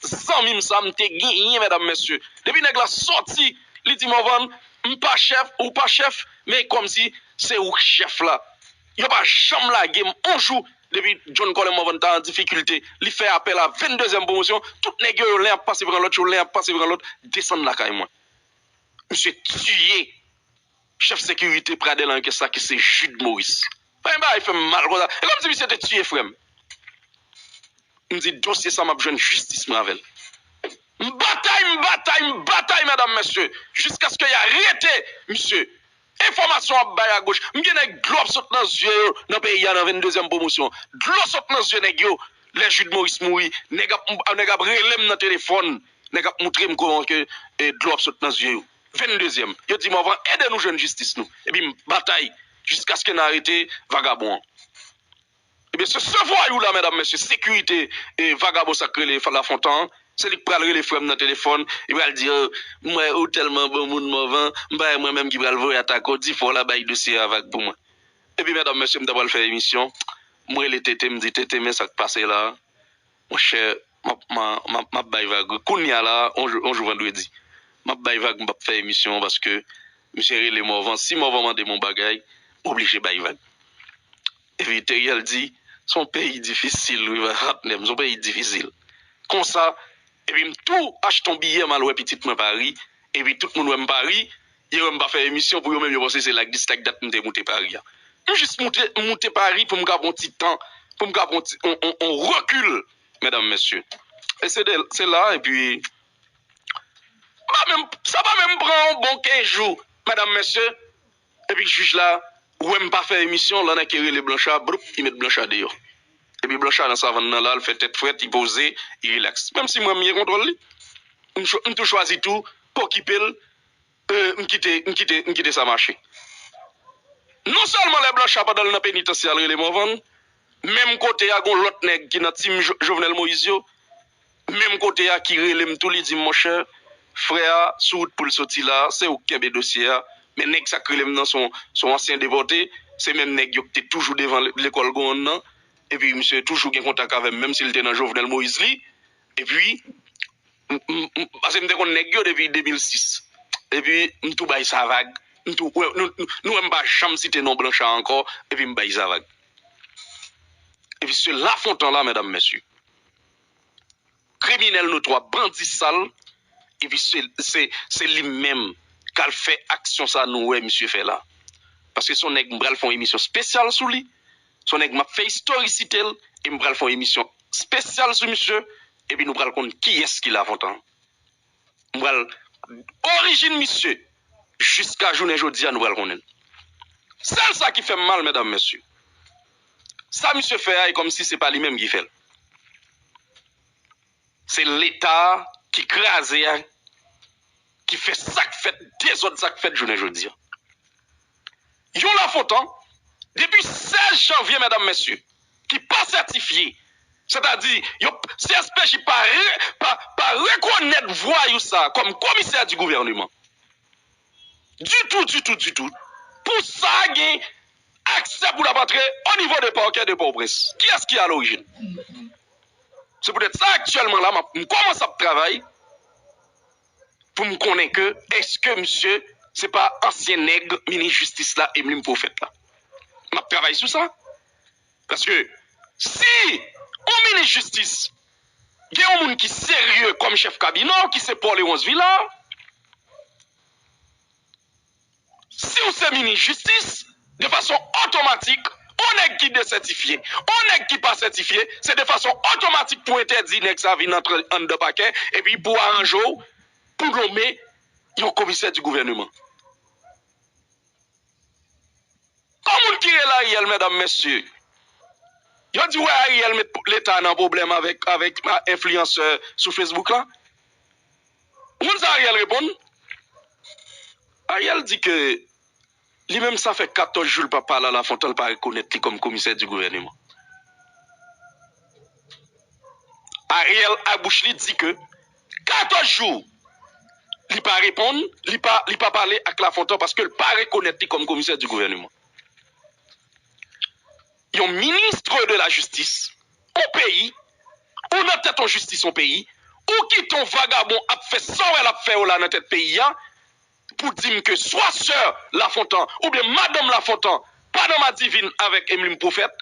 zanmi m sa m te genyen, medam, mesye. Depi nèg la sòti, li di, "Morvan, m pa chèf, ou pa chèf, men kòmsi se ou k chèf la." Yo pa janm lage m yon jou. Depi John Colin Morvan ta an difikilte, li fè apèl a venndezyèm pwomosyon, tout nèg yo, yo len ap pase pran lòt, yo len ap pase pran lòt, desann lakay mwen. Misye tiye chèf sekirite Pradel Henriquez sa ki se Jude Maurice. Pa gen bagay fè m mal konsa. E kòmsi misye te tiye frè m. M di, "Dosye sa, m ap jwenn jistis mwen avè l." M batay, m batay, m batay, medam, mesye, jiskaske y arete misye. Enfòmasyon ap bay agoch. M gen nèg dlo ap sot nan zye yo nan peyi a nan venndezyèm pwomosyon. Dlo sot nan zye nèg yo. Lè Jude Maurice mouri, nèg ap, nèg ap rele m nan telefòn. Nèg ap moutre m kòman ke, e, dlo ap sot nan zye yo. Venndezyèm. Yo di, "Morvan, ede nou jwenn jistis nou." Epi m batay jiskaske n arete vagabon an. Ebyen, se, se vwayou la, medam, mesye, sekirite, e, vagabon sa k rele Lafontan an, se li k pral rele frè m nan telefòn, li pral di, "O, mwen, ou tèlman bon moun, Morvan, m pa wè mwen menm ki pral voye atake w, di frè w la bay dosye a vag pou mwen." Epi, medam, mesye, m ta pral fè emisyon, m rele Tete, m di, "Tete, men sa k pase la." Monchè, m ap, m a, m ap, m ap bay vag wi. Kounye a la, yon jou, yon jou vandredi, m ap bay vag, m p ap fè emisyon paske misye rele Morvan. Si Morvan mande m yon bagay, m oblije bay vag. Epi Teriel di, Se yon peyi difisil, wi, patnè m, se yon peyi difisil. Konsa, epi m tou achte yon biyè, m al wè pitit mwen Pari, epi tout moun wè m Pari, yo wè m pa fè emisyon, pou yo menm yo panse se like this, like that m te moute Pari a. M jis moute, m moute Pari pou m ka pran yon ti tan, pou m ka pran yon ti, on, on, on rekil, medam, mesye. E se de, se la, epi, pa menm, sa pa menm pran yon bon kenz jou, medam, mesye. Epi jij la wè m pa fè emisyon, l annik rele Blanchard, bloup, li met Blanchard deyò. Epi Blanchard nan savann nan la, l fè tèt frèt, li poze, li rilaks. Menm si mwen m gen kontwòl li, m, cho- m tou chwazi tou pa okipe l, e, m kite, m kite, m kite sa mache. Non sèlman lè Blanchard pandan l nan penitansye a l rele Morvan, menm kote a gon lòt nèg ki nan team Jo- Jovenel Moïse yo, menm kote a ki rele m tou, li di m, monchè, frè a sou wout pou l soti la, se ou k kenbe dosye a, men nèg sa k rele m nan se yon, se yon ansyen depòte, se menm nèg yo k te toujou devan le- lekòl Gowon nan, epi misye toujou gen kontak avè m, menm si l te nan Jovenel Moïse li, epi, m, m, m, paske m te konn nèg yo depi de mil sis, epi m tou bay sa vag, m tou, wè, nou, nou, nou wè m pa janm site non Blanchard ankò, epi m bay sa vag. Epi se Lafontan la, medam, mesye. Kriminèl notwa, bandi sal, epi se, se, se li menm k al fè aksyon sa nou wè misye fè la. Paske se yon nèg m pral fè yon emisyon espesyal sou li, se yon nèg m ap fè istorisite l, e m pral fè yon emisyon espesyal sou misye, epi nou pral konn kiyès ki Lafontan. M pral orijin misye jiska jounen jodi a, nou pral konnen l. Sèl sa ki fè m mal, medam, mesye, sa misye fè a, e kòmsi se pa li menm ki fè l. Se Leta a ki kraze a, ki fè sa k fèt, dezòd sa k fèt jounen jodi a. Yon Lafontan, depi sèz janvye, medam, mesye, ki pa sètifye, sètadi, yo, C S P J pa, re, pa, pa rekonèt vwayou sa a kòm komisè di gouvèneman. Ditou, ditou, ditou. Pou sa gen aksè pou l ap antre o nivo de pakè de Pòtoprens. Kiyès ki alorijin? Se poutèt sa, aktyèlman la, m ap, m kòmanse ap travay pou m konnen ke èske misye se pa ansyen nèg minis jistis la, Emeline Prophète la. M ap travay sou sa. Paske si yon minis jistis gen yon moun ki serye kòm chèf kabinè w, ki se Paul Léonce Villard, si w se minis jistis, de fason otomatik, yon nèg ki desètifye, yon nèg ki pa sètifye, se de fason otomatik pou entèdi nèg sa vin antre anndan pakè, epi pou aranje w pou nonmen yon komisè di gouvèneman. Kon moun ki rele Ariel, medam, mesye, yo di wè Ariel met Leta nan pwoblèm avèk, avèk, a, enfliyansè sou Facebook la. Ou konn sa Ariel reponn? Ariel di ke li menm sa fè katòz jou l pa pale a Lafontan, l pa rekonèt li kòm komisè di gouvèneman. Ariel ak bouch li di ke katòz jou li pa reponn, li pa, li pa pale ak Lafontan paske l pa rekonèt li kòm komisè di gouvèneman. Yon ministre de la jistis, yon peyi, ou nan tèt yon jistis yon peyi, ou kite yon vagabon ap fè sa w wè l ap fè yo la nan tèt peyi a, pou di m ke swa sè Lafontan oubyen madanm Lafontan pa nan madivin avèk Emeline Prophète.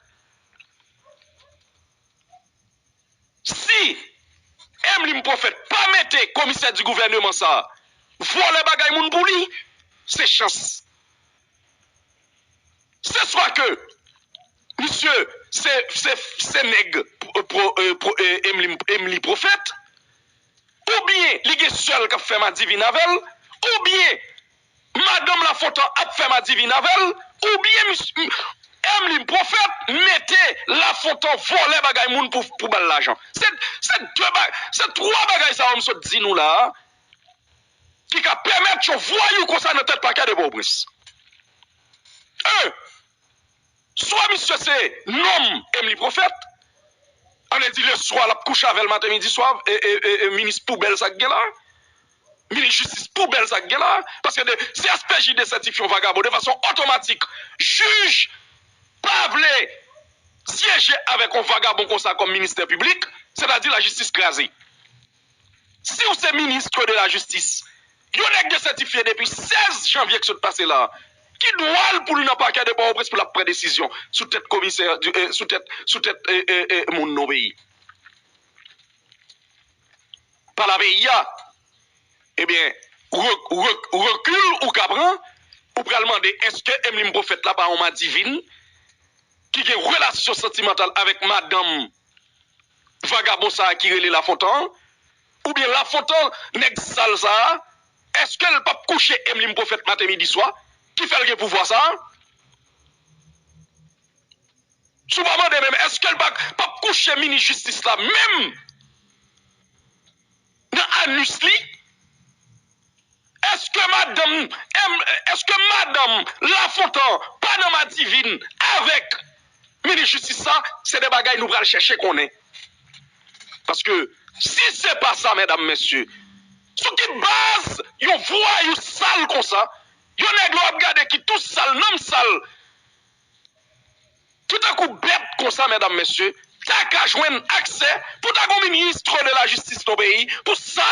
Si Emeline Prophète pa mete komisè di gouvèneman sa a vòlè bagay moun pou li, se chans. Se swa ke misye se, se, se nèg pro, pro, e, pro, e, Emeline, Emeline Prophète, oubyen li gen sè l k ap fè madivin avè l, oubyen madanm Lafontan ap fè madivin avè l, oubyen mis, Emeline Prophète mete Lafontan vòlè bagay moun pou, pou ba l lajan. Se, se de ba, se twa bagay sa yo m sot di nou la a, ki ka pèmèt yon vwayou konsa nan tèt pakè de Pòtoprens. En, swa misye se nonm Emeline Prophète, ann di leswa l ap kouche avè l maten, midi, swa, e, e, e, e minis poubèl sa k gen la, minis jistis poubèl sa k gen la, paske de, C S P J desètifye yon vagabon de fason otomatik. Jij pa vle syeje avèk yon vagabon konsa kòm ministè piblik, sètadi lajistis kraze. Si w se ministre de la justice, yon nèg desètifye depi sèz janvye k sot pase la, Ki dwa l pou l nan pakè de Pòtoprens pou l ap pran desizyon sou tèt komisè, sou tèt, sou tèt moun nan peyi? Pa la peyi a. Ebyen, rekil ou ka pran, ou pral mande èske Emmeline Prophète la pa yon madivin ki gen relasyon santimantal avèk madanm vagabon sa a ki rele Lafontan? Oubyen Lafontan, nèg sal sa a, èske l p ap kouche Emmeline Prophète maten, midi, swa, ki fè l gen pouvwa sa a? Si w pa mande menm, èske l p ap kouche minis jistis la menm nan anus li? Èske madanm, èske madanm Lafontan pa nan madivin avèk minis jistis sa? Se de bagay nou pral chèche konnen. Paske si se pa sa, medam, mesye, sou ki baz yon vwayou sal konsa, yon nèg la w ap gade ki tou sal, nanm sal, ki tankou bèt konsa, medam, mesye, ta ka jwenn aksè pou ta gon ministre de la justice nan peyi, pou sa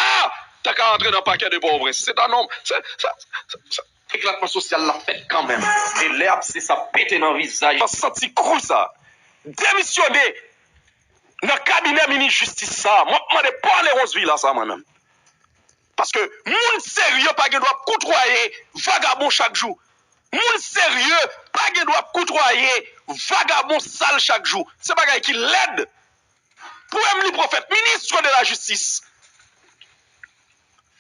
ta ka antre nan pakè de Pòtoprens. Se ta nonm, se, se, se, se, eklatman sosyal la fèt kanmenm. E lè abse sa pete nan vizaj, santi kri sa. Demisyone nan kabinè minis jistis sa. Mwen ap mande pa Léonce Villa sa mwen menm. Paske moun serye pa gen dwa ap koutwaye vagabon chak jou. Moun serye pa gen dwa ap koutwaye vagabon sal chak jou. Se bagay ki lèd. Pou Emmeline Prophète, ministre de la justice,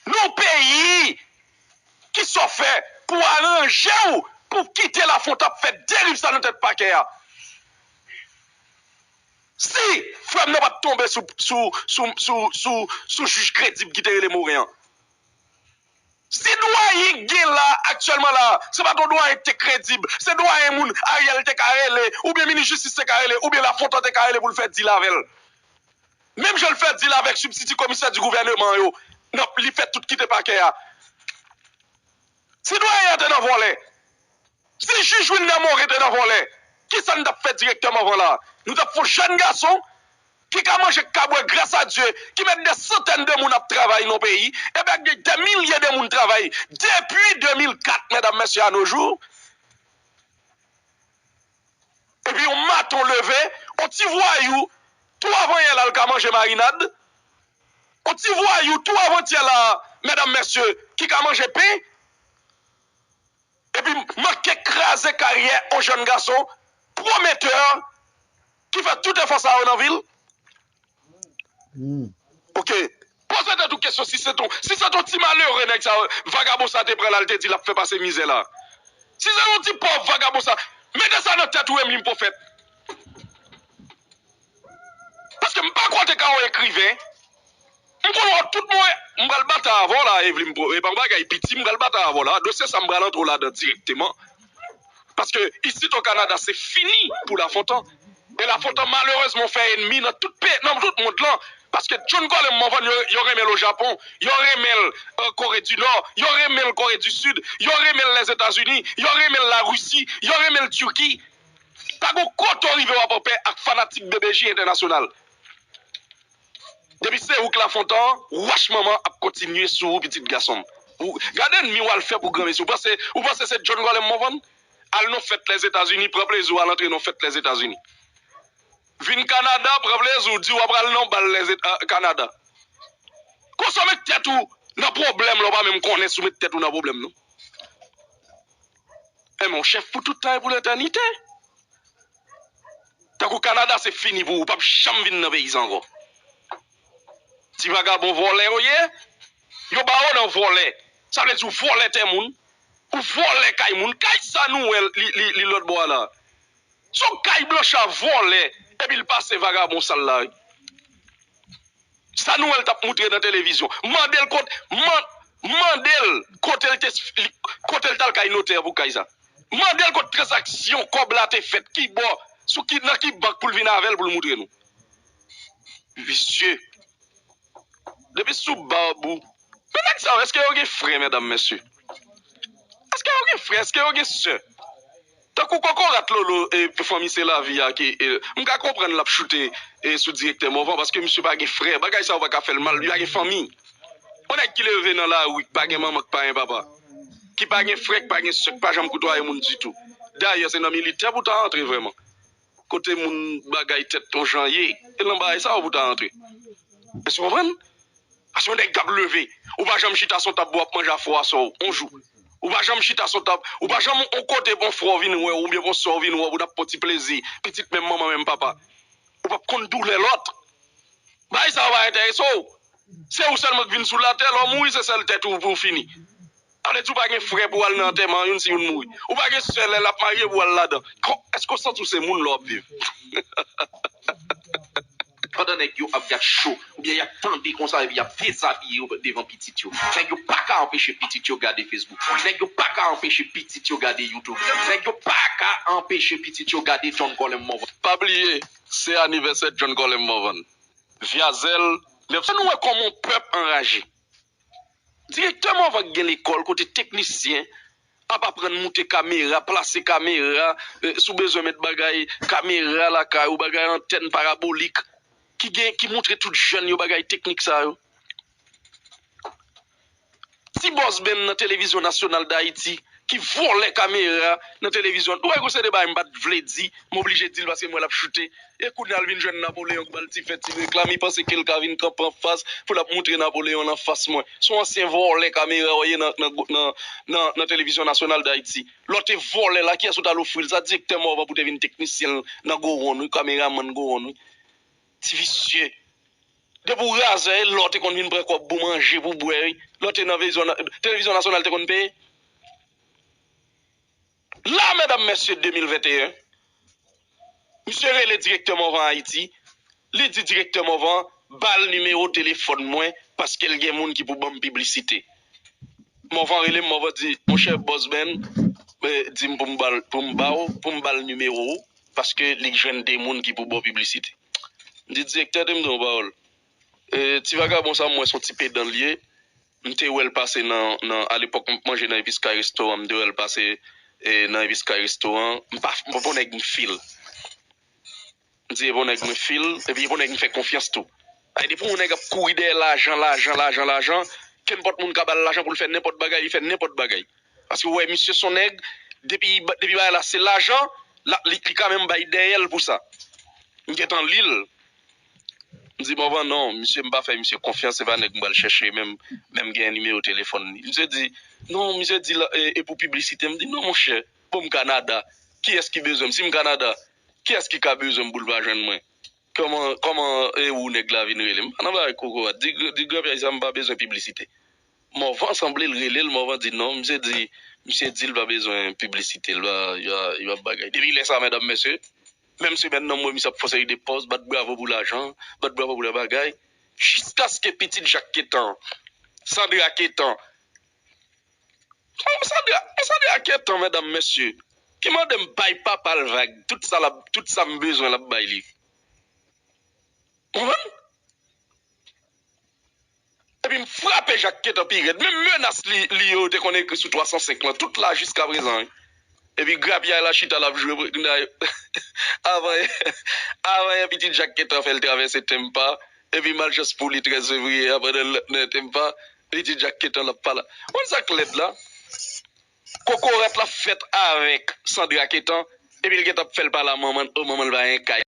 nan yon peyi ki sa w fè pou w aranje w pou w kite Lafontan ap fè deriv sa nan tèt pakè a. Si frè m nan pa t tonbe sou, sou, sou, sou, sou, sou jij kredib ki te rele Moren an. Si dwayen k gen la, aktyèlman la, se pa t yon dwayen k te kredib, se dwayen moun Ariel te ka rele, oubyen minis jistis te ka rele, oubyen Lafontan te ka rele pou l fè dil avè l. Menm jan l fè dil avèk sibstiti komisè di gouvèneman yo, nan, li fè tout kite pakè a. Si dwayen an te nan vòlè, si jij Wilner Morin te nan vòlè, kisa n t ap fè dirèktèman avan la? Nou t ap fè yon jèn gason ki ka manje, k ka bwè, gras a Dye, ki mèt dè santèn de moun ap travay nan peyi, epi ak dè milye de moun travay depi de mil kat, medam, mesye, a no jou. Epi yon maten w leve, yon ti vwayou, tou avanyè la, l ka manje marinad. Yon ti vwayou, tou avantyè la, medam, mesye, ki ka manje pen. Epi manke kraze karyè yon jèn gason pwometè ki fè tout efò sa yo nan vi l. Oke. Poze tèt ou kesyon si se t on, si se t on ti malere nèg sa, vagabon sa te pran la, l te di l ap fè pase mizè la. Si se t on ti pòv vagabon sa, mete sa nan tèt ou, Emmeline Prophète. Paske m pa kwè w te ka yon ekriven. M konn wè w tout mwen, m pral batay avè w la, Evlin, e pa yon bagay piti, m pral batay avè w la. Dosye sa m pral antre w ladan dirèkteman. Paske isit o Kanada se fini pou Lafontan. E Lafontan malerezman fè enmi nan tout peyi, nan tout mond lan. Paske John Colem Morvan, yo, yo renmen l o Japon, yo renmen l an Kore di Nò, yo renmen l Kore di Sid, yo renmen l Lèzetazini, yo renmen l Larisi, yo renmen l Tiki. Pa gon kote w rive w ap anpè ak fanatik B B J entènasyonal. Depi se ou k Lafontan, wach manman ap kontinye sou ou, pitit gason m. Ou, gade ènmi w al fè pou granmesi. Ou panse, ou panse se John Colem Morvan? Al nan fèt Lèzetazini, pran plezi w al antre nan fèt Lèzetazini. Vin Kanada, pran plezi w, di w ap al nan bal Lèzet-, a, Kanada. Konsa w met tèt ou nan pwoblèm la, w pa menm konnen si w met tèt ou nan pwoblèm, non. Enben, yon chèf pou tout tan e pou letènite. Tankou Kanada se fini pou ou, ou p ap janm vin nan peyi sa ankò. Ti vagabon vòlè yo ye, yo ba yo nan vòlè. Sa vle di ou vòlè tè moun, ou vòlè kay moun. Kay sa nou wè li, li, li lòt bò a la. Se yon kay blanch a vòlè, epi l pase vagabon sal la, wi. Sa nou wè l t ap moutre nan televizyon. Mande l kot-, man-, mande l kote l te, li, kote l t al kay notè pou kay sa. Mande l kot tranzaksyon kòb la te fèt, ki bò, sou ki, nan ki bank pou l vin avè l pou l moutre nou. Visye. Depi sou bab ou. Men nèg sa yo, èske yo gen frè, medam, mesye? Èske yo gen frè? Èske yo gen sè? Tankou kokorat Lolo, e, fanmi se lavi a ke, e, m ka konprann l ap choute, e, sou direktè Morvan, paske misye pa gen frè. Bagay sa yo pa ka fè l mal, li pa gen fanmi. Yon nèg ki leve nan lari, ki pa gen manman, ki pa gen papa. ki pa gen frè, ki pa gen sè, ki pa janm koutwaye moun ditou. Dayè, se nan militè pou w ta antre vrèman. Kote moun bagay tèt yon jan ye, e nan bagay sa yo pou w ta antre. Èske w konprann? Paske yon nèg k ap leve, ou pa janm chita sou tab pou w ap manje afè w aswè w, yon jou. Ou pa janm chita sou tab, ou pa janm yon kote pou yon frè w vin wè w, oubyen pou yon sè w vin wè w, pou n ap pran ti plezi, pitit menm manman, menm papa. Ou p ap konn doulè lòt. Bagay sa yo pa enterese w. Se ou sèlman k vin sou latè, lè w mouri, se sèl tèt ou pou w fini. Sa vle di ou pa gen frè pou w al nan antèman youn si youn mouri. Ou pa gen sè lè l ap marye pou w al ladan. Kò, èske w santi w se moun lè w ap viv? Pandan nèg yo ap gad cho, oubyen y ap tande konsa epi y ap dezabiye yo devan pitit yo. Nèg yo pa ka anpeche pitit yo gade Facebook. Nèg yo pa ka anpeche pitit yo gade YouTube. Nèg yo pa ka anpeche pitit yo gade John Colem Morvan. Pa bliye, se anivèsè John Colem Morvan. Vyazèl, nèf. Fè nou wè kòman yon pèp anraje. Direktè Morvan gen lekòl kote teknisyen ap aprann moute kamera, plase kamera, eh, si w bezwen met bagay kamera lakay ou, bagay antèn parabolik ki gen, ki montre tout jèn yo bagay teknik sa yo. Ti bòs benn nan Televizyon Nasyonal Dayiti ki vòlè kamera nan televizyon. Ou wè gwo se de bagay m pa t vle di, m oblije di l paske m wè l ap choute. E kounye a l vin jwenn Napoleyon k ba l ti fè ti reklam, li panse ke l ka vin kanpe anfas pou l ap moutre Napoleyon l anfas mwen. Se yon ansyen vòlè kamera w ye nan, nan, nan, nan, nan Televizyon Nasyonal Dayiti. Lè w te vòlè la, kiyès ou t al ofri l sa? Direktè Morvan pou te vin teknisyen l nan Gowonn wi, kameramann Gowonn wi. Ti visye. Depi w razè, e lè w te konn vin pran kòb pou manje, pou bwè wi. Lè w te nan Televizyon Na-, Televizyon Nasyonal te konn peye. La, medam, mesye, de mil venteyen, misye rele direktè Morvan Ayiti. Li di direktè Morvan ba l nimewo telefòn mwen paske l gen moun ki pou ban m piblisite. Morvan rele m, Morvan di, monchè, bòs Ben, eh, di m pou m ba l, pou m ba w, pou m ba l nimewo w, paske li jwenn de moun ki pou ba w piblisite. M di, direktè, te m di yon pawòl. Eh, ti vagabon sa, m wè se yon ti pedan l ye. M te wè l pase nan, nan, alepòk, m ap manje nan Episcay Restaurant, m te wè l pase, eh, nan Episcay Restaurant. M pa, m pa bon nèg m fil. M di, e bon nèg mwen fil, epi e bon nèg m fè konfyans tou. Ay, depi yon nèg ap kouri dèyè lajan, lajan, lajan, lajan, kenpòt moun ka ba l lajan pou l fè nenpòt bagay, li fè nenpòt bagay. Paske w wè, misye se yon nèg, depi, depi bagay la se lajan, la, li, li ka menm bay dèyè l pou sa. M gentan li l. M di, Morvan, non, misye, m pa fè misye konfyans, se pa nèg m pral chèche, menm, menm gen nimewo telefòn li. Misye di, non, misye di, la, e, e pou piblisite. M di, non, monchè, bon, m Kanada. Kiyès ki bezwen m? Si m Kanada, kiyès ki ka bezwen m pou l pa jwenn mwen? Kòman, kòman, e, ou nèg la vin rele m? Pa nan bagay kokorat. Di, di Gran Pyè sa, m pa bezwen piblisite. Morvan sanble l rele l, Morvan di non, misye di, misye di l pa bezwen piblisite, l pa, li pa, li pa bagay. Depi lè sa, medam, mesye, menm semèn nan, m wè misye ap fè yon seri de pòz, bat bravo pou lajan, bat bravo pou lè bagay, jiskaske pitit Jak Ketan, Sandra Ketan, Sandra, Sandra Ketan, medam, mesye, ki mande m bay papa l vag, tout sa l ap, tout sa m bezwen l ap bay li. Konprann? Epi m frape Jak Ketan pi rèd. Menm menas li, li yo te konn ekri sou twa san senk lan, tout la jiska prezan, wi. Epi grapyay la chita l ap jwe, avan, avan yè pitit Jak Ketan fè l travèse Tampa, epi maljans pou li trèz fevriye a, pandan l nan Tampa, pitit Jak Ketan l ap pale. Ou konn sa k lèd la? Kokorat la fèt avèk Sandra Ketan, epi l gentan ap fè l pale a manman l, o manman l pa gen kay.